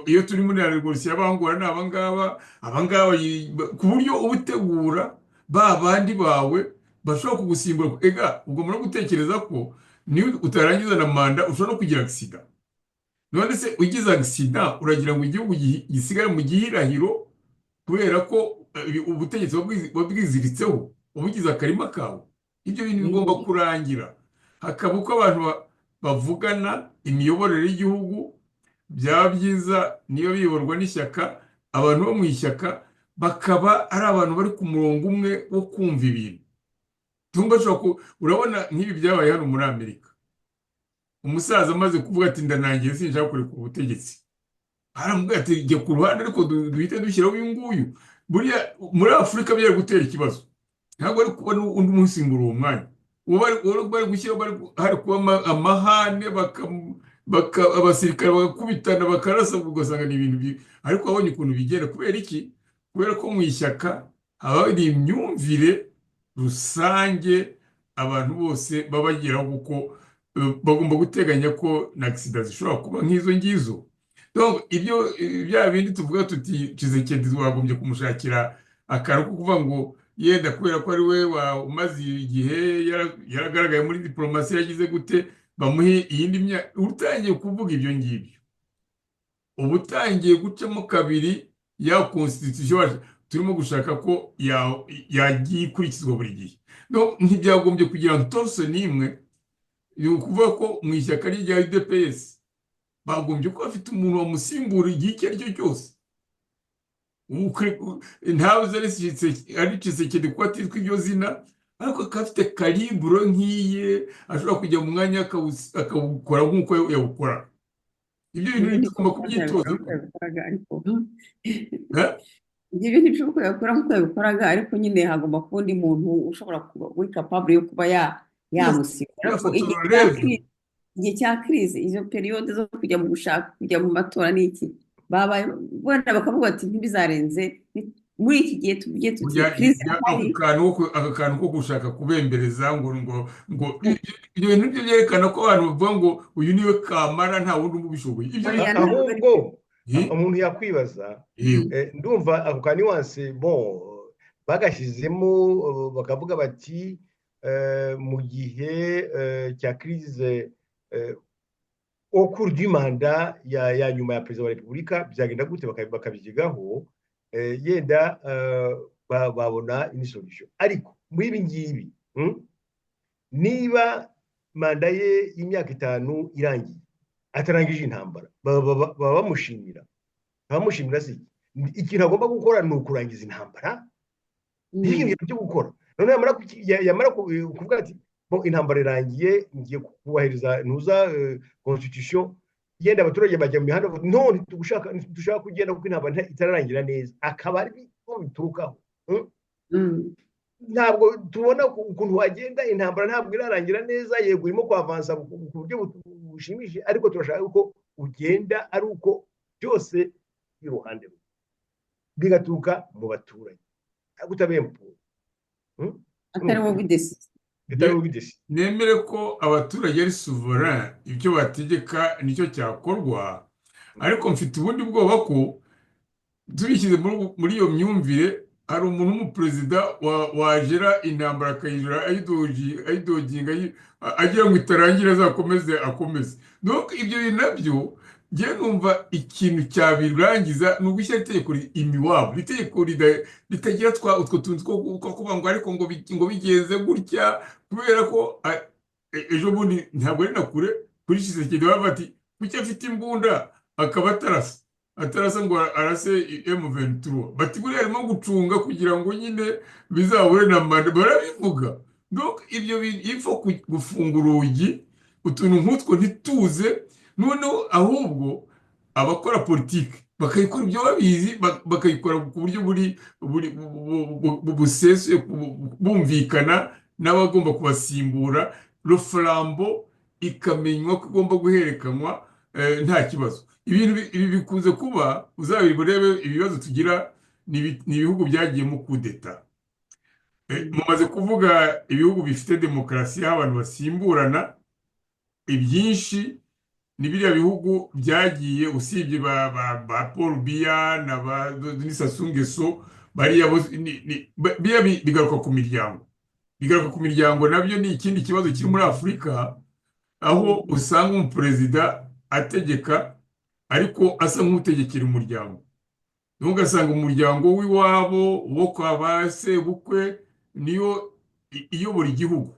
iyo turi muri négociation, abangora ni abangaba, abangaba, ku buryo uba utegura ba bandi bawe bashobora kugusimbura. Ega ugomba no gutekereza ko niba utarangiza na manda ushobora no kugira accident. None se ugize accident, uragira ngo igihugu gisigare mu gihirahiro kubera ko ubutegetsi wabwiziritseho, wabugize akarima kawe? Ibyo bintu bigomba kurangira, hakaba uko abantu bavugana imiyoborere y'igihugu. Byaba byiza niyo biyoborwa n'ishyaka, abantu bo mu ishyaka bakaba ari abantu bari ku murongo umwe wo kumva ibintu. Tumba ashobora urabona nk'ibi byabaye hano muri Amerika, umusaza amaze kuvuga ati ndanangiye, sinshaka kurekura ubutegetsi, aramubwira ati jya ku ruhande, ariko duhite dushyiraho uyu nguyu. Buriya muri Afurika byari gutera ikibazo, ntabwo ari kubona undi umusimbura uwo mwanya. Uwo bari gushyiraho, hari kuba amahane, abasirikare bagakubitana, bakarasa, ugasanga ni ibintu ariko wabonye ukuntu bigenda. Kubera iki? Kubera ko mu ishyaka haba hari imyumvire rusange abantu bose baba bageraho, kuko bagomba guteganya ko na accident zishobora kuba nk'izo ngizo. Donc, ibyo bya bindi tuvuga tuti Tshisekedi wagombye kumushakira akantu ko kuvuga ngo yenda kubera ko ari we umaze igihe yaragaragaye muri diporomasi, yagize gute, bamuhe iyindi myaka. Utangiye kuvuga ibyo ngibyo, uba utangiye gucamo kabiri ya constitution yacu turimo gushaka ko yagiye ikurikizwa buri gihe. Donc, ntibyagombye kugira entorse n'imwe. Ni ukuvuga ko mu ishyaka rya UDPS bagombye kuba bafite umuntu wamusimbura igihe icyo ari cyo cyose. Ntabuze ari Tshisekedi kuko atitwa iryo zina, ariko akaba afite calibre nk'iye, ashobora kujya mu mwanya akawukora nk'uko yawukora. Ibyo bintu tugomba kubyitoza. Yabikoraga ariko Eh? Ibyo bintu bishoboka yabikora nk'uko yabikoraga, ariko nyine hagomba kuba undi muntu ushobora kuba uri capable yo kuba yamusimbura. Ariko Yafata igihe cya relève. Igihe cya crise, izo période zo kujya mu gushaka kujya mu matora n'iki, babaye wenda bakavuga bati ntibizarenze muri iki gihe, tuvuge tuti Burya crise ako ihari. kantu aka kantu ko gushaka kubembereza ngo ibyo bintu byo byerekana ko abantu bavuga ngo uyu niwe kamara, nta wundi ubishoboye. Ibyo Oya, bintu ntabwo ari Ahubwo Umuntu yakwibaza, ndumva ako ka nuance, bon, bagashyizemo, bakavuga bati mu gihe cya crise au cours du mandat ya nyuma ya perezida wa Repubulika byagenda gute, bakabyigaho, yenda babona une solution. Ariko muri ibi ngibi, niba manda ye y'imyaka 5 irangiye atarangije intambara, baba bamushimira si iki? Ikintu agomba gukora ni ukurangiza intambara, nicyo kintu cyo gukora. Noneho yamara kuvuga ati: "Bon, intambara irangiye, ngiye kubahiriza ntuza constitution", yenda abaturage bajya mu mihanda bavuga: "No, ntitugushaka, ntidushaka kugenda kuko intambara itararangira neza", akaba ari bo biturukaho. Ntabwo tubona ukuntu wagenda, intambara ntabwo irarangira neza. Yego, urimo kwavansa ku buryo bushimishije, ariko turashaka ko ugenda ari uko byose iruhande rwe bigaturuka mu baturage, ariko utabempuye. Atari wowe ubidecida. Atari wowe ubidecida. Nemere ko abaturage ari souverain, ibyo bategeka nicyo cyakorwa, ariko mfite ubundi bwoba ko tubishyize muri iyo myumvire, hari umuntu w'umuperezida wagera intambara akayijora, ayidoginga, agira ngo itarangira azakomeze akomeze. Donc ibyo bintu nabyo njyewe numva ikintu cyabirangiza ni ugushyira itegeko imiwabo, itegeko ritagira utwo tuntu two kuvuga ngo ariko ngo bigenze gutya, kubera ko ejo bundi ntabwo ari na kure kuri Tshisekedi bavuga ati: "Kuki afite imbunda akaba atarasa ngo arase M23?" Bati: "Buriya arimo gucunga kugira ngo nyine bizahure na manda." Barabivuga. Donc ibyo bintu ipfa gufunga urugi, utuntu nk'utwo ntituze. Noneho ahubwo abakora politiki bakayikora ibyo babizi, bakayikora ku buryo buri busesuye, bumvikana n'abagomba kubasimbura, le flambeau ikamenywa ko igomba guhererekanywa nta kibazo. Ibintu ibi bikunze kuba, uzabirebe, ibibazo tugira ni ibihugu byagiyemo kudeta. Mumaze kuvuga ibihugu bifite demokarasi aho abantu basimburana, ibyinshi ni biriya bihugu byagiye, usibye ba Paul Biya na ba Denis Sassou Nguesso, bariya bo biriya bigaruka ku miryango, bigaruka ku miryango. Nabyo ni ikindi kibazo kiri muri Afurika, aho usanga umuperezida ategeka ariko asa nk'utegekera umuryango. Niho ugasanga umuryango w'iwabo wo kwa ba sebukwe niyo iyobora igihugu.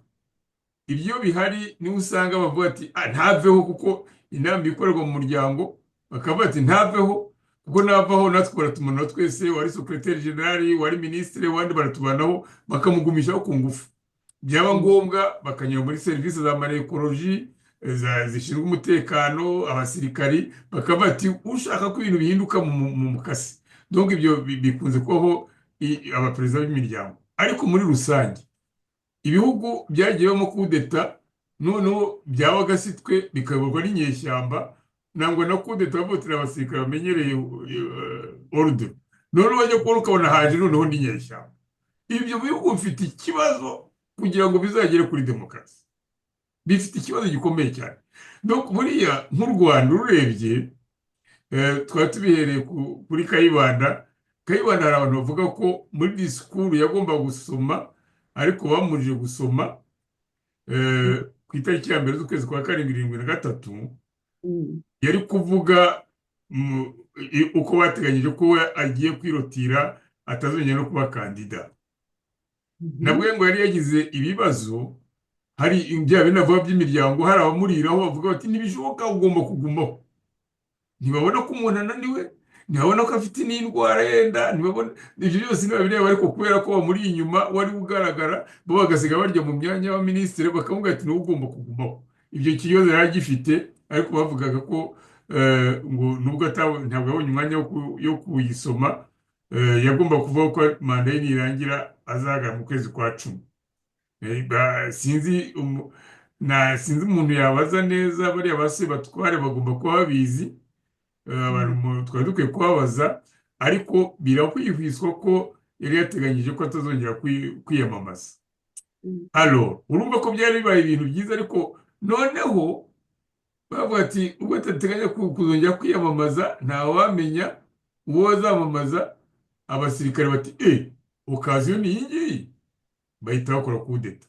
Ibyo bihari niho usanga bavuga ati: "Ah, ntaveho", kuko inama ikorerwa mu muryango, bakavuga ati: "Ntaveho kuko navaho natwe baratumanura twese, wari secrétaire général, wari minisitiri, wandi baratubanaho", bakamugumishaho ku ngufu. Byaba ngombwa bakanyura muri serivisi za marekoloji zishinzwe umutekano, abasirikari, bakavuga ati: "Ushaka ko ibintu bihinduka mu mukasi." Donc ibyo bikunze kubaho, abaperezida b'imiryango. Ariko muri rusange ibihugu byagiye bibamo kudeta, noneho byaba agasitwe bikayoborwa n'inyeshyamba nangwa na kudeta bavutira abasirikare bamenyereye ordre, noneho bajya kubona ukabona haje noneho n'inyeshyamba. Ibyo bihugu bifite ikibazo kugira ngo bizagere kuri demokarasi, bifite ikibazo gikomeye cyane. Donc buriya nk'u Rwanda ururebye, twari tubihereye kuri Kayibanda. Kayibanda, hari abantu bavuga ko muri disikuru yagomba gusoma, ariko bamubujije gusoma, ku itariki ya 1 z'ukwezi kwa 7 73, yari kuvuga uko bateganyije ko we agiye kwirotira, atazongera no kuba kandida. Nabwo ngo yari yagize ibibazo, hari bya bindi navuga by'imiryango, hari abamuriraho bavuga bati: "Ntibishoboka, ugomba kugumaho." Ntibabona ko umuntu ananiwe, ntibabona ko afite n'indwara yenda, ntibabona ibyo byose, ntibabireba, ariko kubera ko bamuri inyuma wari ugaragara, bo bagasiga barya mu myanya y'abaminisitiri, bakavuga ati: "Niwe ugomba kugumaho." Ibyo kibazo yari agifite, ariko bavugaga ko ngo nubwo ntabwo yabonye umwanya yo kuyisoma, yagomba kuvuga ko manda ye nirangira azahagarara mu kwezi kwa 10. Sinzi sinzi umuntu yabaza neza, bariya ba Sebatware bagomba kuba babizi. Abantu twari dukwiye kubabaza, ariko birakwihwiswa ko yari yateganyije ko atazongera kwiyamamaza. Alors urumva ko byari bibaye ibintu byiza, ariko noneho Bavuga ati ubwo atateganya kuzongera kwiyamamaza, ntawamenya uwo azamamaza. Abasirikare bati: "E, occasion ni iyi ngiyi." Bahita bakora kudeta.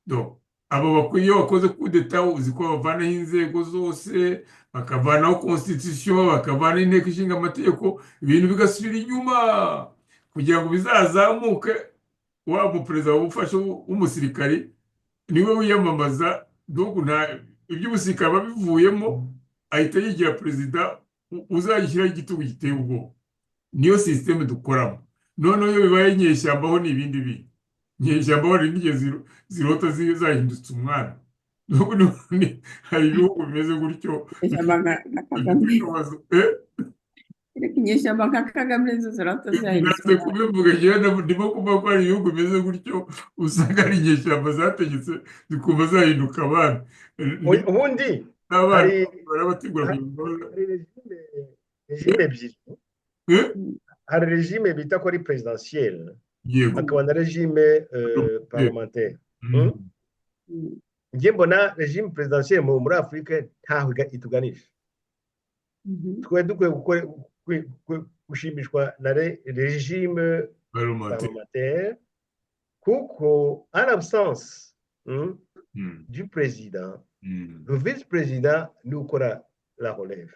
Donc, abo bakwiye, iyo bakoze kudeta, uzi ko bavanaho inzego zose, bakavanaho constitution, bakavanaho inteko ishinga amategeko, ibintu bigasubira inyuma kugira ngo bizazamuke. Wa muperezida wufashe w'umusirikari niwe wiyamamaza. Donc nta iby'umusirikare aba bivuyemo, ahita yigira perezida uzagishyiraho igitugu giteye ubwoba. Niyo système dukoramo. Noneho iyo bibaye inyeshyamba ho ni ibindi bindi. Inyeshyamba ho hari n'igihe zirota zahindutse umwami. Hari ibihugu bimeze gutyo. Inyeshyamba nka Kagame. Eh? Ariko inyeshyamba nka Kagame zo zirata zahindutse Natwe umwami. Kubivuga njyewe ndimo kuvuga ko hari ibihugu bimeze gutyo, usanga ari inyeshyamba zategetse zikumva zahinduka abami. Oya, ubundi n'abana hari barabategura kugira ngo hari régime ebyiri. Eh? Hari régime bita ko ari présidentielle, hakaba na régime parlementaire. Njye mbona régime présidentielle muri Afurika ntaho ituganisha. Twari dukwiye gushimishwa na régime parlementaire. Parlementaire, kuko en absence du président, le vice-président niwe ukora la relève.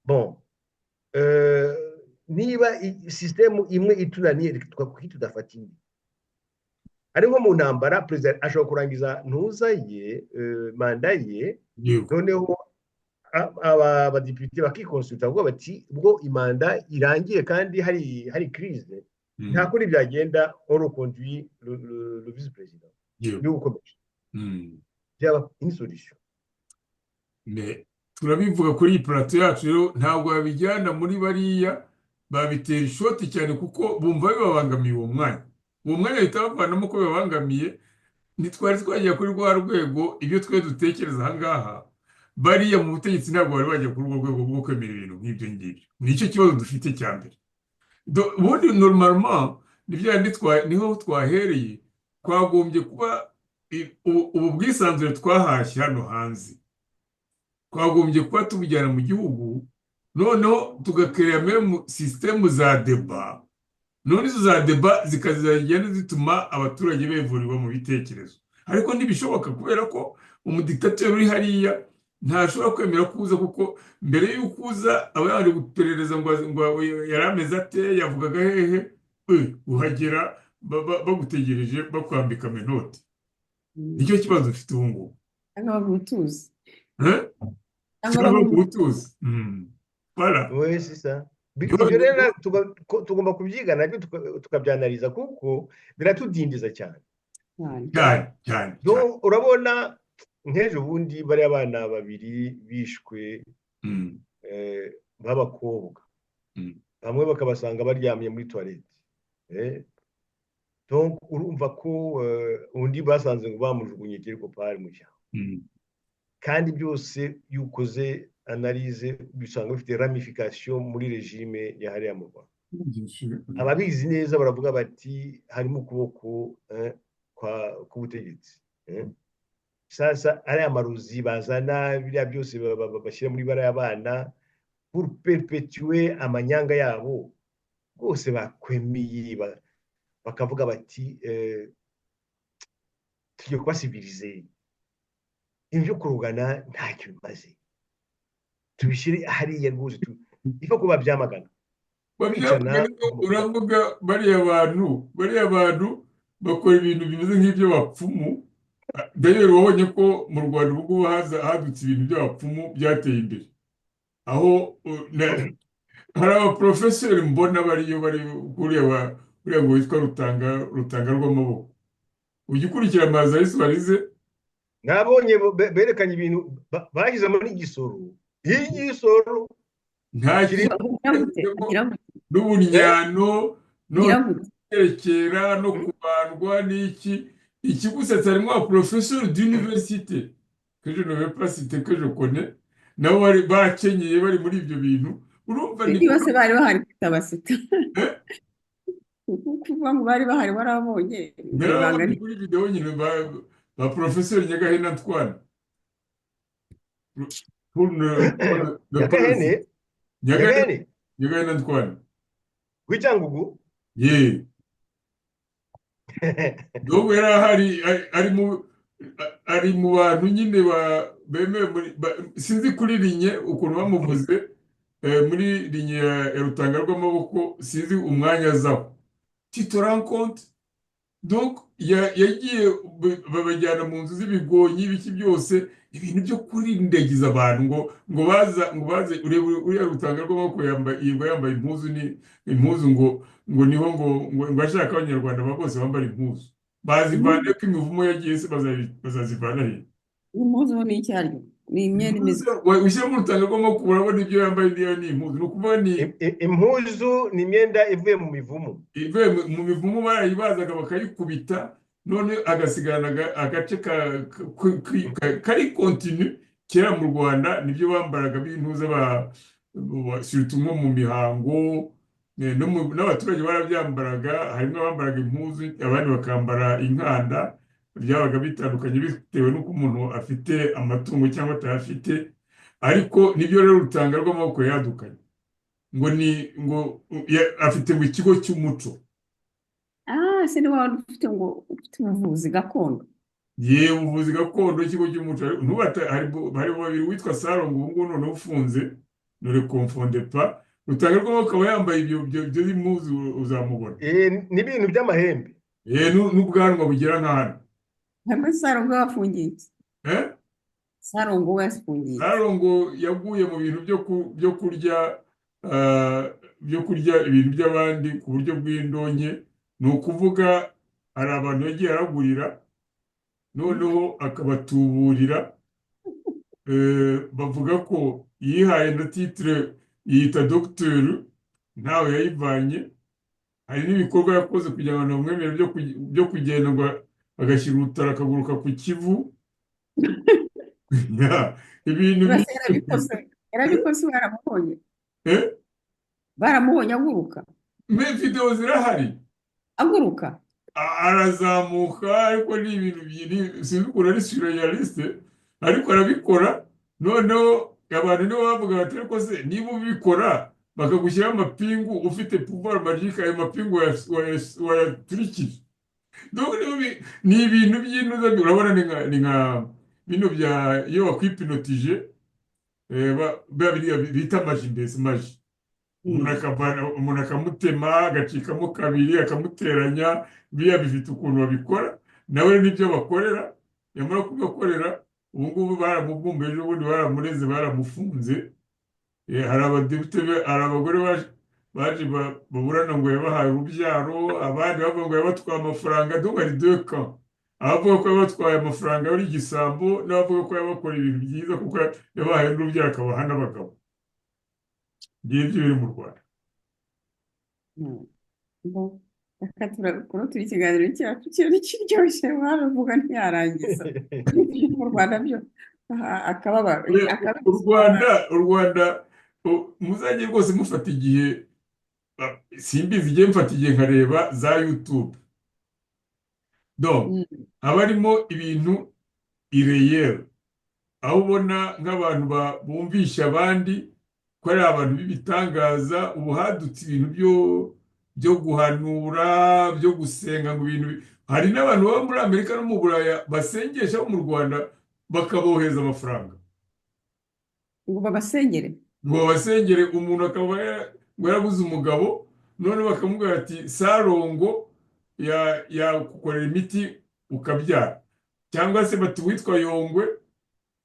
Bon, niba système imwe itunaniye, reka kuki tudafata indi? Ari nko mu ntambara, perezida ashobora kurangiza ntuza ye, manda ye, noneho aba abadepite bakikonsulta, bavuga bati ubwo imanda irangiye kandi hari crise, nta kundi byagenda, on reconduit le vice-président, niwe ukomeje. Byaba une solution. Mais turabivuga kuri iyi plateau yacu rero, ntabwo babijyana muri bariya, babitera ishoti cyane kuko bumva bibabangamiye uwo mwanya. Uwo mwanya bahita bavanamo ko bibabangamiye. Ntitwari twagera kuri rwa rwego. Ibyo twe dutekereza aha ngaha, bariya mu butegetsi ntabwo bari bajya kuri urwo rwego rwo kwemera ibintu nk'ibyo ngibyo. Nicyo kibazo dufite cya mbere. Ubundi normalement ni bya bindi niho twahereye, twagombye kuba ubu bwisanzure twahashye hano hanze, twagombye kuba tubujyana mu gihugu, noneho tugakereya même système za débat. None izo za débat zikazagenda zituma abaturage bevurirwa mu bitekerezo, ariko ntibishoboka kubera ko umudiktateri uri hariya ntashobora kwemera ko uza, kuko mbere y'uko uza aba yabanje guperereza ngo yari ameze ate, yavugaga hehe. Uhagera bagutegereje, bakwambika menottes. Nicyo kibazo ufite ubu ngubu. Cyangwa bagutuza. Eh? Cyangwa cyangwa bagutuza. bagutuza. Voilà. Oui, c'est ça. Ibyo rero tugomba kubyiga nabyo, tukabyanaliza kuko biratudindiza cyane. Cyane. Cyane cyane cyane. Donc, urabona nk'ejo bundi bariya bana babiri bishwe, b'abakobwa, bamwe bakabasanga baryamye muri toilette. Donc urumva ko undi basanze ngo bamujugunye quelque part mu cyaro, kandi byose iyo ukoze analyse usanga bifite ramification muri régime ya hariya mu Rwanda. Bien sûr. Ababizi neza baravuga bati harimo ukuboko k'ubutegetsi. Sasa ariya marozi bazana, biriya byose bashyira muri bariya bana pour perpétuer amanyanga yabo, rwose bakwemeye bakavuga bati tugiye kubasivirize, ibyo kurugana ntacyo bimaze, tubishyire hariya rwose, ifa ko babyamagana kwicana. Babyamagana. Uravuga bariya bantu bakora ibintu bimeze nk'iby'abapfumu. D'ailleurs wabonye ko mu Rwanda ubu ngubu hadutse ibintu by'abapfumu byateye imbere, aho hari abaporofeseri mbona bariyo bari kuriya uriya ngo witwa Rutanga rw'amaboko, ujya ukurikira amazi ayisuwarize. Nabonye berekanye ibintu bashyizemo n'igisoro, igisoro nta kiri Agira gute? Agira gute? N'ubunyano no Agira gute? Kwerekera no kubandwa n'iki. Ikigusetsa, harimo abaporofeseri d'université que je ne vais pas citer, que je connais, nabo bari bakenyeye, bari muri ibyo bintu. Urumva ni Niba se bari bahari kutabasita? Eh? Kuvuga ngo bari bahari, warabonye iryo banga? Narababonye kuri videwo nyine, ba porofeseri Nyagahene Antoine. Pour ne pas le Nyagahene. citer. Nyagahene. Nyagahene. Nyagahene Antoine. W'icyangugu. Ye, donc yari ahari, ari mu bantu nyine bemewe muri sinzi kuri lignée ukuntu bamuvuze, muri lignée ya Rutanga rw'amaboko, sinzi umwanya azaho. Tu te rends compte? Donc yagiye babajyana mu nzu z'ibigonyi, ibiki byose, ibintu byo kurindagiza abantu ngo baza, ngo baze urebe uriya Rutanga rw'amaboko yambaye, yirirwa yambaye impuzu, ni impuzu, ngo niho ngo ashaka Abanyarwanda bose bambara impuzu, bazivane ko imivumo yagiye se, bazazivana he? Impuzu ni icyaryo ni imyenda imeze Ushyiramo Urutanga rw'amaboko, urabona ibyo yambaye, niyo ni impuzu, ni ukuvuga ni Impuzu ni imyenda ivuye mu mivumo. Ivuye mu mivumo, barayibazaga bakayikubita, none agasigarana agace kari continu. Kera mu Rwanda nibyo bambaraga b'intuza, surtout nko mu mihango, n'abaturage barabyambaraga. Harimo abambaraga impuzu, abandi bakambara inkanda. Byabaga bitandukanye bitewe n'uko umuntu afite amatungo cyangwa atayafite. Ariko nibyo rero Rutanga rw'amaboko yadukanye, ngo ni ngo afite ngo ikigo cy'umuco. Ah, se ni waba ufite ngo ufite ubuvuzi gakondo? Yewe, ubuvuzi gakondo, ikigo cy'umuco. Ntubata hari babiri, witwa Sarongo ubu ngubu noneho ufunze, ne le confondez pas. Rutanga rw'amaboko akaba yambaye ibyo impuzu, uzamubona. N'ibintu by'amahembe. N'ubwanwa bugera nka hano. Hamwe Sarongo yafungiye iki? Eh? Sarongo we yafungiye iki? Sarongo yaguye mu bintu byo kurya ibintu by'abandi ku buryo bw'indonke. Ni ukuvuga hari abantu yagiye aragurira, noneho akabatuburira. Bavuga ko yihaye na titre, yiyita dogiteri, ntawe yayivanye. Hari n'ibikorwa yakoze kugira ngo bamwemere byo kugenda ngo agashyira urutaro akaguruka ku Kivu. Ya, ibintu Urasa yarabikoze, yarabikoze, baramubonye? Eh? Baramubonye aguruka? Mais videwo zirahari. Aguruka? Arazamuka, ariko ni ibintu sinzi ukuntu ari surréaliste, ariko arabikora. Noneho abantu nibo bavuga bati: "Ariko se niba ubikora bakagushyiraho amapingu, ufite pouvoir magique, ayo mapingu wayaturikije?" Donc ni ibintu by'intuza, urabona ni nka bino bya iyo bakwipinotije, biriya bita magie, mbese magie. Umuntu umuntu akamutema agacikamo kabiri, akamuteranya, biriya bifite ukuntu babikora. Nawe nibyo bakorera, yamara kubibakorera, ubu ngubu baramuvumbuye, ejo bundi baramureze, baramufunze. Hari abadepite hari abagore baje baburana ngo yabahaye urubyaro, abandi bavuga ngo yabatwaye amafaranga. Donc hari deux camps: abavuga ko yabatwaye amafaranga ari igisambo, n'abavuga ko yabakoreye ibintu byiza kuko yabahaye n'urubyaro, akabaha n'abagabo. Ngibyo biri mu Rwanda. Bon, reka turakora ikiganiro cyacu cyari kiryoshye, wabivuga ntiyarangiza. Mu Rwanda byo akababaro. U Rwanda, u Rwanda, muzajye rwose mufata igihe, simbizi, igihe mfata igihe nkareba za YouTube. Donc haba harimo ibintu irréel, aho ubona nk'abantu bumvisha abandi ko ari abantu b'ibitangaza. Ubu hadutse ibintu byo guhanura, byo gusenga, ngo ibintu hari n'abantu baba muri Amerika no mu Buraya basengesha bo mu Rwanda, bakabohereza amafaranga. Ngo babasengere? Ngo babasengere. Umuntu akaba ngo yarabuze umugabo, none bakamubwira ati: "Sarongo yagukorera imiti ukabyara," cyangwa se bati: "Witwa Yongwe,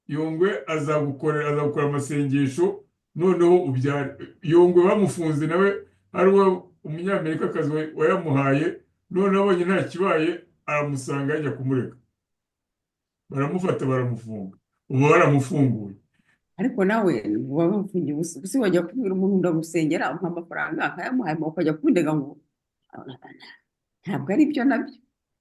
Yongwe azagukora amasengesho, noneho ubyare." Yongwe bamufunze nawe, ari we Umunyamerikakazi wayamuhaye, none abonye nta kibaye, aramusanga yajya kumurega, baramufata, baramufunga. Ubu baramufunguye. Ariko nawe uba bamufungiye ubusa. Ubusa wajya kubwira umuntu: "Ndagusengera, umpa amafaranga," nkayamuhaye, ukajya kundega ngo ntabwo ari byo nabyo.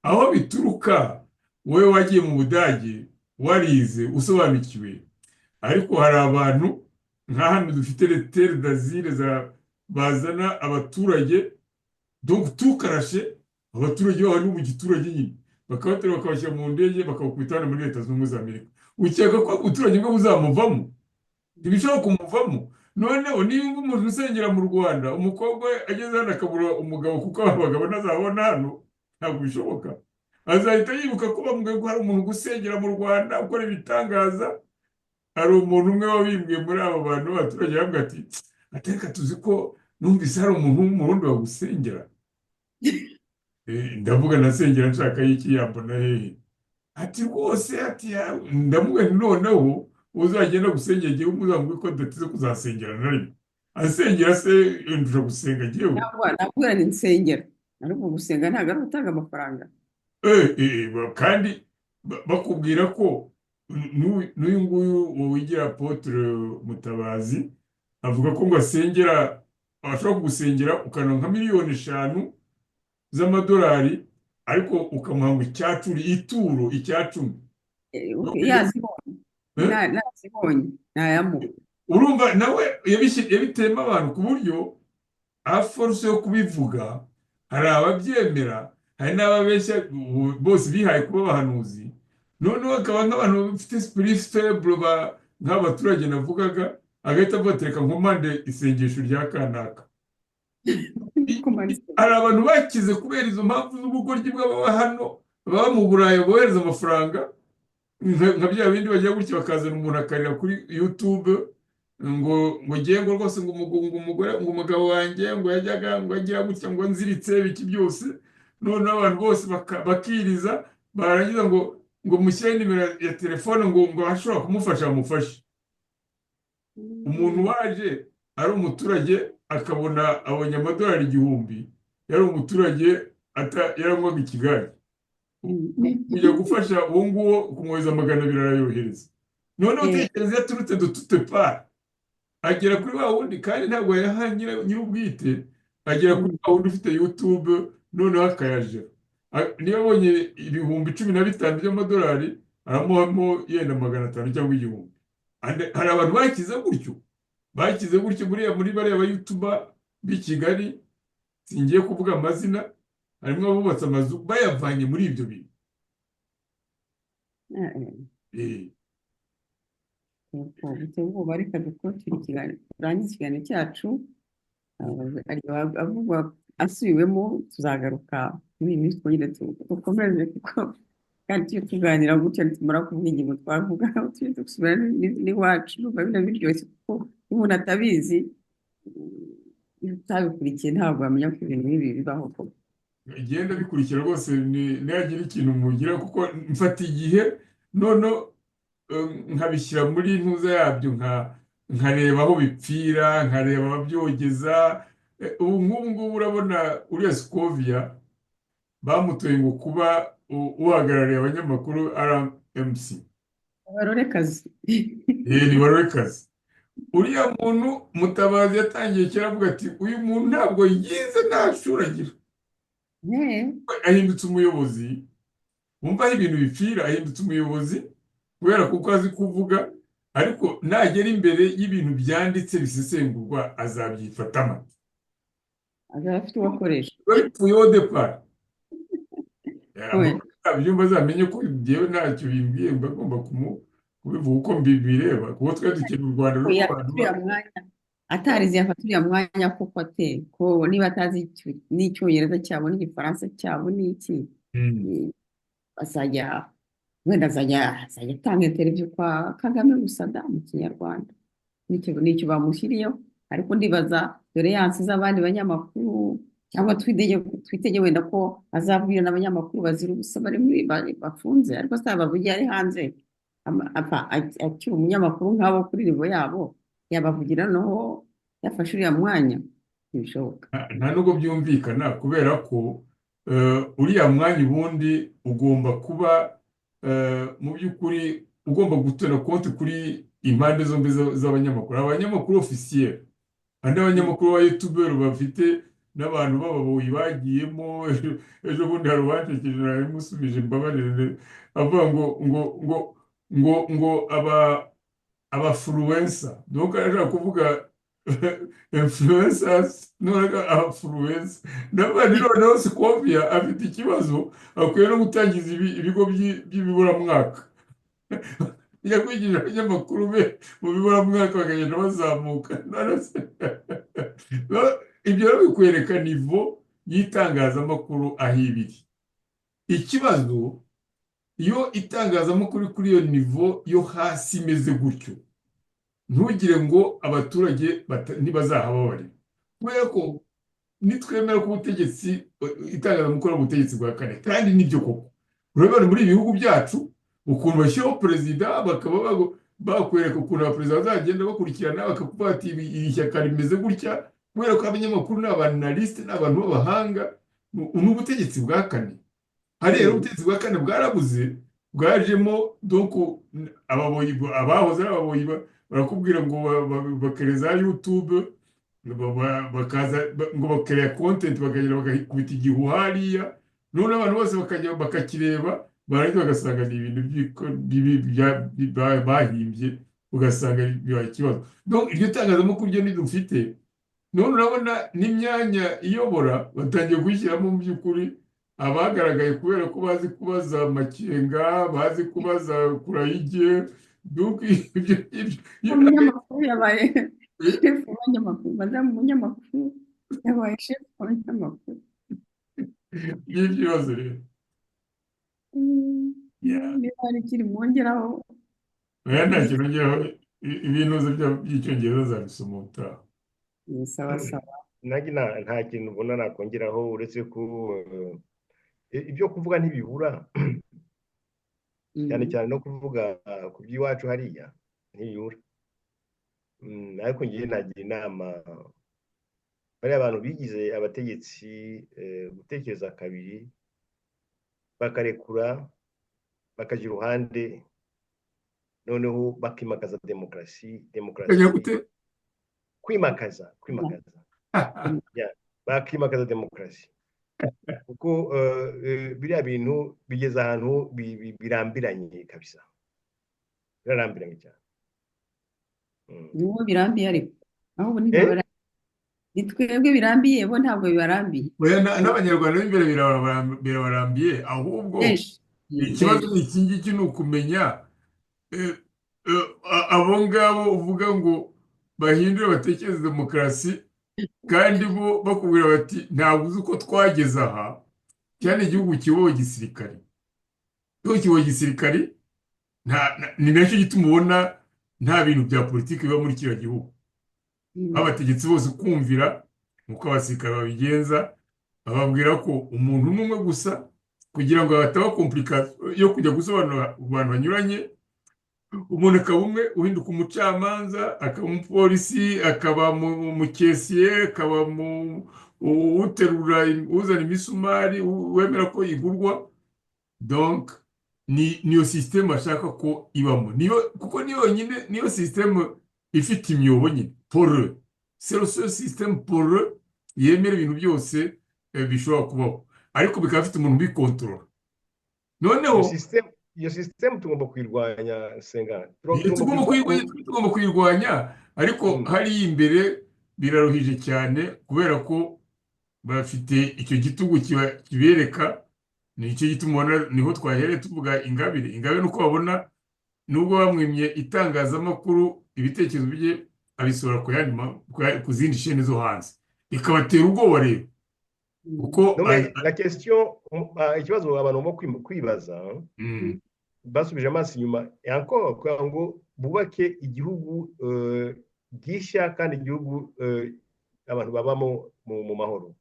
Aho bituruka, wowe wagiye mu Budage, warize, usobanukiwe, ariko hari abantu nka hano dufite les terres d'asile bazana abaturage, donc tukarashe abaturage baho, ni mu giturage nyine. Bakabaterura, bakabashyira mu ndege, bakabakubita hano muri Leta Zunze Ubumwe za Amerika. Ukeka ko ubuturage bwe buzamuvamo? Ntibishobora kumuvamo. Noneho niba umuntu usengera mu Rwanda, umukobwa we ageze hano akabura umugabo, kuko abagabo ntazabona hano, ntabwo bishoboka, azahita yibuka ko bamubwiye ko hari umuntu ugusengera mu Rwanda ukora ibitangaza. Hari umuntu umwe wabimbwiye muri abo bantu b'abaturage, aravuga ati: "Reka, tuzi ko numvise hari umuntu w'Umurundi wagusengera." Ndavuga: "Nasengera nshaka y'iki? Yambona hehe?" Ati: "Rwose," ati, Ndavuga nti: "Noneho uzagenda gusengera igihe uzamubwira ko adateze kuzasengera na rimwe." Asengera se ndusha gusenga njyewe? Cyangwa nakubwira ni nsengera, ariko gusenga ntabwo ari ugutanga amafaranga. Kandi bakubwira ko n'uyu nguyu wigira Apôtre Mutabazi avuga ko ngo asengera, ashobora kugusengera ukanonka nka miliyoni 5 z'amadolari, ariko ukamuha ngo icyacumi, ituro, icyacumi. Yazibonye. Eh? Nazibonye nayamuha. Urumva nawe yabiteyemo abantu ku buryo à force yo kubivuga hari ababyemera, hari n'ababeshya, ubu bose bihaye kuba abahanuzi. Noneho akaba nk'abantu bafite esprit faible, nk'abaturage navugaga, agahita avuga ati: "Reka nkomande isengesho rya kanaka." Hari abantu bakize kubera izo mpamvu z'ubugoryi bw'ababa hano, baba mu Burayi, bohereza amafaranga nka bya bindi bagiye gutya, bakazana umuntu akarira kuri YouTube ngo ngiye ngo rwose ngo umugore, ngo umugabo wanjye ngo yajyaga ngo agira gutya, ngo nziritse ibiki byose. Noneho abantu bose bakiriza, barangiza ngo mushyire nimero ya telefone, ngo ashobora kumufasha amufashe. Umuntu waje ari umuturage akabona abonye amadolari 1000, yari umuturage yaranywaga ikigage, kujya gufasha uwo nguwo kumwohereza 200, arayohereza. Noneho tekereza iyo aturutse de toutes parts, agera kuri wa wundi, kandi ntabwo yayaha nyir'ubwite, agera kuri wa wundi ufite YouTube, noneho akayajera. Niba abonye 15,000 by'amadolari, aramuhamo yenda 500 cyangwa 1000. Hari abantu bakize gutyo, bakize gutyo buriya muri bariya ba YouTuber b'i Kigali, singiye kuvuga amazina, harimo abubatse amazu bayavanye muri ibyo bintu. Biteye ubwoba. Reka dukurikire ikiganiro, turangize ikiganiro cyacu. Avugwa asubiwemo, tuzagaruka muri iyi minsi twongere dukomeze, kuko kandi tujye tuganira gutya, nitumara kuvuga ingingo twavuga tujye dusubira n'iwacu. Numva bino biryoshye, kuko iyo umuntu atabizi, iyo utabikurikiye ntabwo wamenya ko ibintu nk'ibi bibaho koko. Igenda bikurikira rwose, nihagira ikintu mugira, kuko mfata igihe noneho nkabishyira muri ntuza yabyo, nkareba aho bipfira, nkareba ababyogeza. Ubu nk'ubu ngubu urabona uriya Scovia bamutoye ngo kuba uhagarariye abanyamakuru RMC. Barorekazi. Ni barorekazi. Uriya muntu Mutabazi yatangiye kera avuga ati: "Uyu muntu ntabwo yize, nta shuri agira." Ahindutse umuyobozi. Wumva aho ibintu bipfira? Ahindutse umuyobozi kubera kuko azi kuvuga, ariko nagera imbere y'ibintu byanditse bisesengurwa azabyifatamo. Azaba afite uwo akoresha. Biba bipfuye au départ. Abyumva, azamenye ko njyewe ntacyo bimbwiye, mba ngomba kubivuga uko mbireba, kuko twe dukeneye u Rwanda rurimo Yafata abantu uriya mwanya atarize, yafata uriya mwanya koko ate, ko niba atazi n'Icyongereza cyabo n'Igifaransa cyabo n'iki? Azajya wenda azajya atanga interview kwa Kagame gusa da mu Kinyarwanda, nicyo bamushyiriyeho. Ariko ndibaza doléances z'abandi banyamakuru, cyangwa twitege wenda ko azabwira n'abanyamakuru bazira ubusa bari muri bafunze, ariko se abavugiye ari hanze, akiri umunyamakuru nk'abo kuri niveau yabo, yabavugira noneho yafashe uriya mwanya? Ntibishoboka. Nta nubwo byumvikana, kubera ko uriya mwanya ubundi ugomba kuba mu by'ukuri ugomba gutera compte kuri impande zombi z'abanyamakuru, abanyamakuru officiels, hari n'abanyamakuru ba YouTubeurs bafite n'abantu b'ababoyi bagiyemo. Ejo bundi hari uwansekeje, narabimusubije, mbabarire, avuga ngo aba influenceurs, donc arashaka kuvuga Influencers, none affluence. N'abandi noneho Scovia afite ikibazo, akwiye no gutangiza ibigo by'ibiburamwaka, ajya kwigisha abanyamakuru be mu biburamwaka, bakagenda bazamuka. None ibyo rero bikwereka niveau y'itangazamakuru aho ibiri. Ikibazo, iyo itangazamakuru kuri iyo niveau yo hasi imeze gutyo, ntugire ngo abaturage ntibazahababarira, kubera ko nitwemera ko ubutegetsi, itangazamakuru ari ubutegetsi bwa kane, kandi nibyo koko. Urabibona muri ibi bihugu byacu ukuntu bashyiraho perezida, bakaba bakwereka ukuntu abaperezida bazagenda bakurikirana, bakakuvuga ati iri shyaka rimeze gutya, kubera ko abanyamakuru ni aba analystes, ni abantu b'abahanga. Ni ubutegetsi bwa kane. Hariya rero ubutegetsi bwa kane bwarabuze, bwajemo donc ababoyi, abahoze ari ababoyi, barakubwira ngo bakereza YouTube, bakaza ngo bakereya content, bakagenda bagakubita igihu hariya, none abantu bose bakajya bakakireba, barangiza bagasanga ni ibintu bahimbye, ugasanga bibaye ikibazo. Donc iryo tangazamakuru ryo ntidufite. None urabona n'imyanya iyobora batangiye kuyishyiramo mu by'ukuri abagaragaye kubera ko bazi kubaza Makenga, bazi kubaza Kurayige. Donc ibyo Umunyamakuru yabaye shefu w'abanyamakuru, madamu umunyamakuru yabaye shefu w'abanyamakuru. By'ibibazo rero. Yeah. Niba hari ikiri mwongeraho? Oya, nta kintu ngeraho. Ibintu by'icyongereza nzabisoma ubutaha. Ni sawa sawa. Nanjye nta kintu mbona nakongeraho, uretse ko ibyo kuvuga ntibibura, cyane cyane no kuvuga ku by'iwacu hariya ntibibura. Ariko ngiye nagira inama bariya bantu bigize abategetsi gutekereza kabiri, bakarekura, bakajya iruhande, noneho bakimakaza demokarasi. Kajya Demokarasi. Gute? Kwimakaza, yeah, bakimakaza demokarasi, kuko biriya bintu bigeze ahantu birambiranye kabisa, birarambiranye cyane. Ni wowe birambiye, ariko ahubwo Eh? Ni twebwe birambiye, bo ntabwo bibarambiye. Oya, n'abanyarwanda b'imbere birabarambiye ahubwo. Benshi. Ikibazo ni iki ngiki, ni ukumenya abo ngabo uvuga ngo bahindure, batekereze demokarasi, kandi bo bakubwira bati ntabwo uzi uko twageze aha. Cyane igihugu kiyobowe gisirikari, igihugu kiyobowe gisirikari, ni nacyo gituma ubona nta bintu bya politiki biba muri kiriya gihugu. Babategetse bose kumvira nk'uko abasirikare babigenza, bababwira ko umuntu n'umwe gusa, kugira ngo hataba complication yo kujya gusobanura ku bantu banyuranye, umuntu akaba umwe uhinduka umucamanza, akaba umupolisi, akaba umukesiye, akaba uterura, uzana imisumari, wemera ko igurwa. Donc ni niyo système bashaka ko ibamo, niyo, kuko niyo yonyine, niyo système ifite imyobo nyine. Pour eux, c'est le seul système pour eux yemera ibintu byose bishobora kubaho, ariko bikaba bifite umuntu ubikontorora noneho. Iyo système tugomba kuyirwanya, senga. Iyo tugomba tugomba kuyirwanya. Tugomba kuyirwanya, ariko hariya imbere biraruhije cyane, kubera ko bafite icyo gitugu kibereka. Nicyo gituma ubona niho twahereye tuvuga Ingabire. Ingabire nuko babona, nubwo bamwimye itangazamakuru, ibitekerezo bye abisohora ku yandi ku zindi chaînes zo hanze, bikabatera ubwoba rero, kuko Non, mais la question, ikibazo abantu bagomba kwibaza basubije amaso inyuma et encore, kugira ngo bubake igihugu gishya kandi igihugu abantu babamo mu mahoro.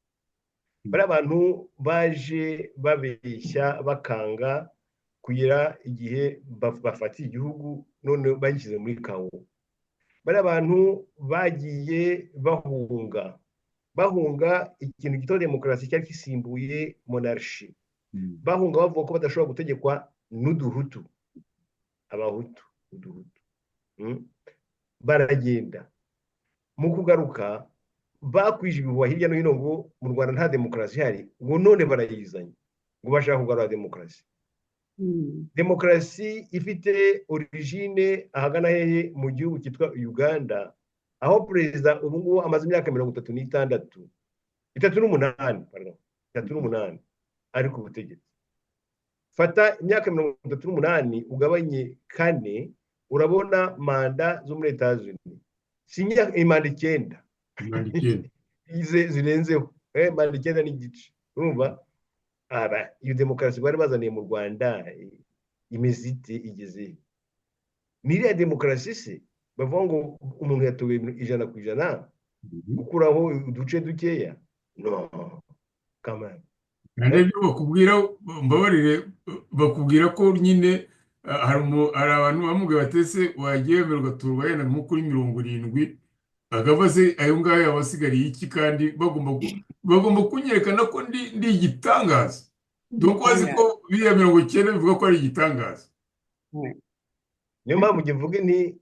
Bariya bantu baje babeshya, bakanga, kugera igihe bafatiye igihugu, none bagishyize muri chaos. Bariya bantu bagiye bahunga, bahunga ikintu gito, demokarasi cyari gisimbuye monarchie, bahunga bavuga ko badashobora gutegekwa n'uduhutu, abahutu, uduhutu. Baragenda, mu kugaruka bakwije ibihuha hirya no hino ngo mu Rwanda nta demokarasi ihari, ngo none barayizanye, ngo bashaka kugarura demokarasi. Demokarasi ifite origine ahagana hehe? Mu gihugu cyitwa Uganda. Aho perezida ubu ngubu amaze imyaka 36, 38, pardon, 38 ari ku butegetsi. Fata imyaka 38 ugabanye kane, urabona manda zo muri États-Unis, si imyaka, manda 9. Manda 9. Zirenzeho, manda 9 n'igice. Urumva aba iyo demokarasi bari bazaniye mu Rwanda imeze ite? Igeze he? Ni iriya demokarasi se bavuga ngo umuntu yatowe 100%, gukuraho uduce dukeya? No kamana. Kandi ibyo bakubwira, mbabarire, bakubwira ko nyine hari abantu bamubwira bati: "Ese wagiye wemera ugatorwa yenda nko kuri 70?" Akava se ayo ngayo aba asigariye iki? Kandi bagomba kunyerekana ko ndi igitangaza. Dore azi ko biriya 90 bivuga ko ari igitangaza. Niyo mpamvu njye mvuga nti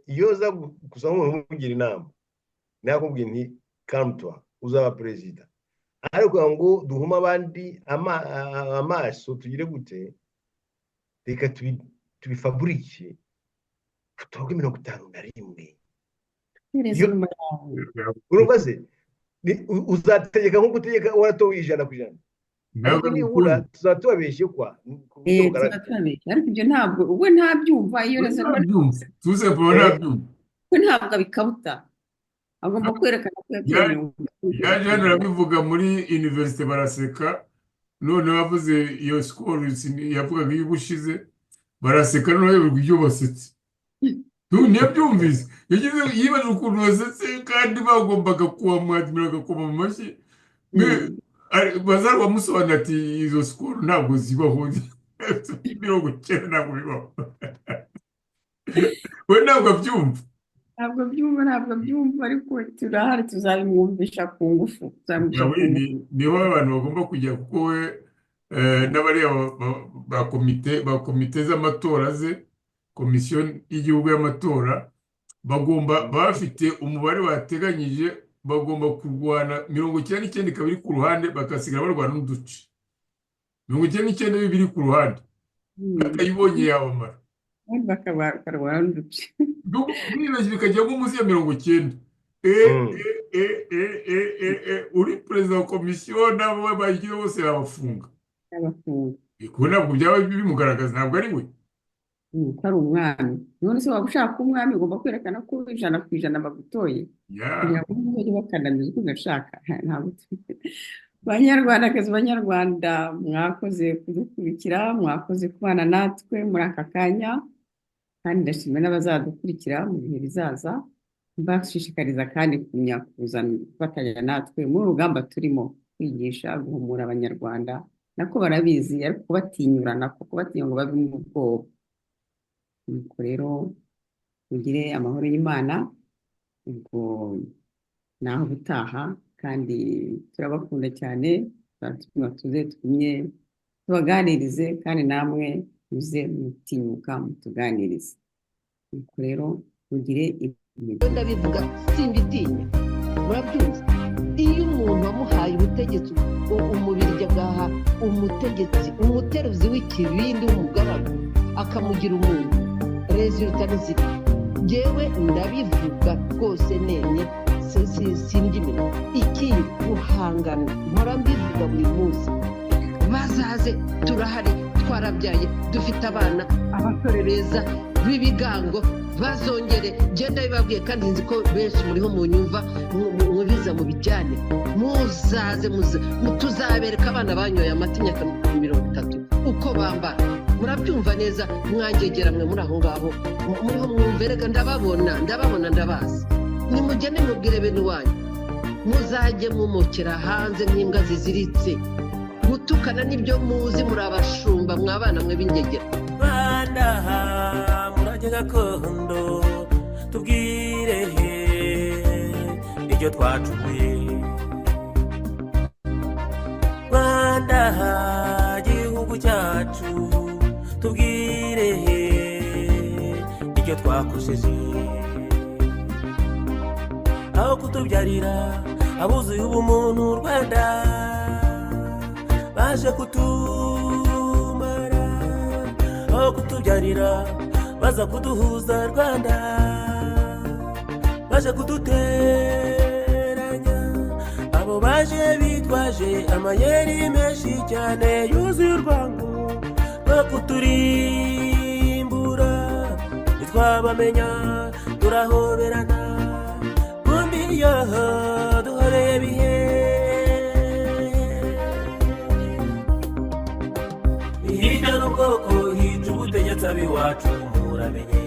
iyo uza gusa nk'umuntu umugira inama, nakubwira nti: "Calme-toi, uzaba perezida." Ariko kugira ngo duhume abandi amaso, tugire gute? Reka tubifaburike, tutorwe 51. Rezonoma yawe. Urumva se uzategeka nko gutegeka waratowe 100%? Ntabwo ariko nibura bikunda. Tuzaba tubabeshye kwa ku buryo bugaragara. Tuzaba tubabeshya, ariko ibyo ntabwo we ntabyumva iyo raisonnement. Ntabyumva tuze, ntabyumva. We ntabwo abikabuta, agomba kwerekana ko yatoye 50 Yaje hano ku ijana. arabivuga muri université baraseka. Noneho avuze iyo score yavugaga iyo ubushize, baraseka. Noneho yoberwa ibyo basetse. Ntiyabyumvise, yagize yibaje ukuntu basetse kandi bagombaga kuwamwadimira agakoma mu mashyi. Bazari bamusobanurira ati: "Izo score ntabwo zibaho, 90 ntabwo bibaho." We ntabwo abyumva. Ntabwo abyumva, ntabwo abyumva, ariko turahari, tuzabimwumvisha ku ngufu, tuzabimwumvisha ku Yawe ngufu. Niho abantu bagomba kujya, kuko we n'abariya ba komite z'amatora ze, Komisiyo y'Igihugu y'Amatora, bagomba baba bafite umubare bateganyije bagomba kurwana. 99 ikaba iri ku ruhande, bagasigara barwana n'uduce 99 biri ku ruhande. Atayibonye yabamara. Abandi bakarwana n'uduce. Mwibeshye bikajya nko munsi ya 90, uri perezida wa komisiyo n'abo bayigize bose yabafunga. Yabafunga. Kuko ntabwo byaba bimugaragaza, ntabwo ari we. Ko ari umwami. None se waba ushaka kuba umwami, ugomba kwerekana ko 100% bagutoye kugira ngo ntibajye bakandamiza uko ugashaka. Ntabwo Banyarwandakazi, Banyarwanda, mwakoze kudukurikira, mwakoze kubana natwe muri aka kanya, kandi ndashimira n'abazadukurikira mu bihe bizaza. Mbashishikariza kandi kumenya kuzana gufatanya natwe muri uru rugamba turimo, kwigisha, guhumura Abanyarwanda. Nako barabizi, ariko kubatinyura, nako kubatinyura ngo bave mu bwoba. Nuko rero mugire amahoro y'Imana. Ubwo naho ubutaha, kandi turabakunda cyane. Turatuma tuze tugumye tubaganirize, kandi namwe muze mutinyuka mutuganirize. Nuko rero mugire ibihe byiza. Ndabivuga simbitinya, murabyumva. Iyo umuntu wamuhaye ubutegetsi, umubirigi agaha umutegetsi, umuteruzi w'ikibindi w'umugaragu, akamugira umuntu, résultat ni ziri. Ngewe ndabivuga rwose nemye, sindya iminwa. Ikindi, guhangana, mpora mbivuga buri munsi: bazaze, turahari, twarabyaye, dufite abana, abasore beza b'ibigango. Bazongere, genda bibabwiye, kandi nzi ko benshi muriho munyumva, mubiza mubijyane. Muzaze, muze, tuzabereka abana banyoye amata imyaka 30 uko bambara. Murabyumva neza, mwangegera mwe muri aho ngaho muriho mwumve. Reka ndababona, ndababona, ndabazi. Nimugende mubwire bene wanyu, muzajye mumukira hanze nk'imbwa ziziritse. Gutukana nibyo muzi, muri abashumba, mwabana mwe b'ingegera. Rwanda, murage gakondo, tubwire ibyo twacumuye. Rwanda, gihugu cyacu, tubwire icyo twakosheje, aho kutubyarira abuzuye ubumuntu. Rwanda, baje kutumara, aho kutubyarira baza kuduhuza. Rwanda. Baje kuduteranya, abo baje bitwaje amayeri menshi cyane yuzuye urwango rwo kuturimbura. Ntitwabamenya, turahoberana, kumbi yoho duhoreye bihe. Hirya n'ubwoko hica ubutegetsi, ab'iwacu muramenye.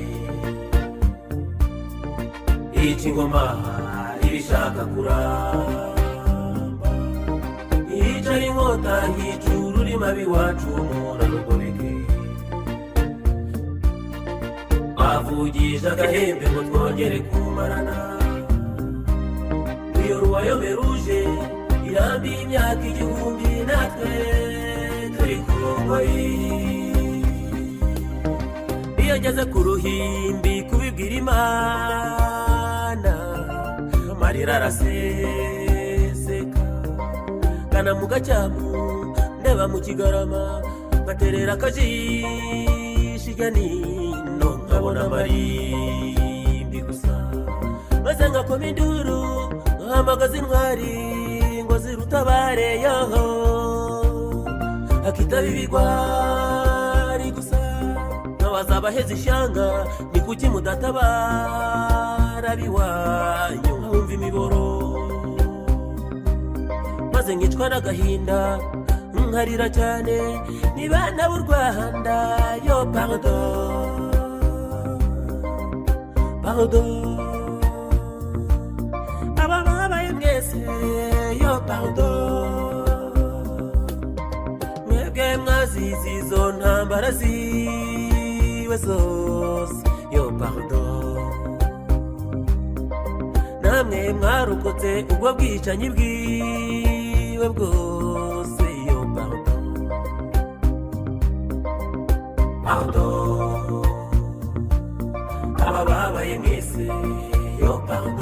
Hica ingoma ibishaka kuramba, hica inkota, hica ururimi, ab'iwacu murarugobeke. Bavugije agahembe ngo twongere kumarana. Iyo ruwayome ruje irambiye imyaka 1000, natwe turi ku ngoyi. Iyo ngeze ku ruhimbi kubibwira Imana, amarira araseseka. Ngana mu Gacyamu, ndeba mu Kigarama, ngaterera akajisho hirya nino, nkabona amarimbi gusa, maze ngakoma induru, nkahamagaza intwari ngo zirutabare yoho, hakitaba ibigwari gusa. Nkabaza abaheze ishyanga: ni kuki mudatabara ab'iwanyu? Nkumva imiboro, maze nkicwa n'agahinda, nkarira cyane. Ni bana b'u Rwanda, yo pardon, pardon, aba babaye mwese, yo pardon, mwebwe mwazize izo ntambara ziwe zose, yo pardon, namwe mwarokotse ubwo bwicanyi bwiwe bwose, yo pardon, pardon, aba babaye mwese, yo pardon.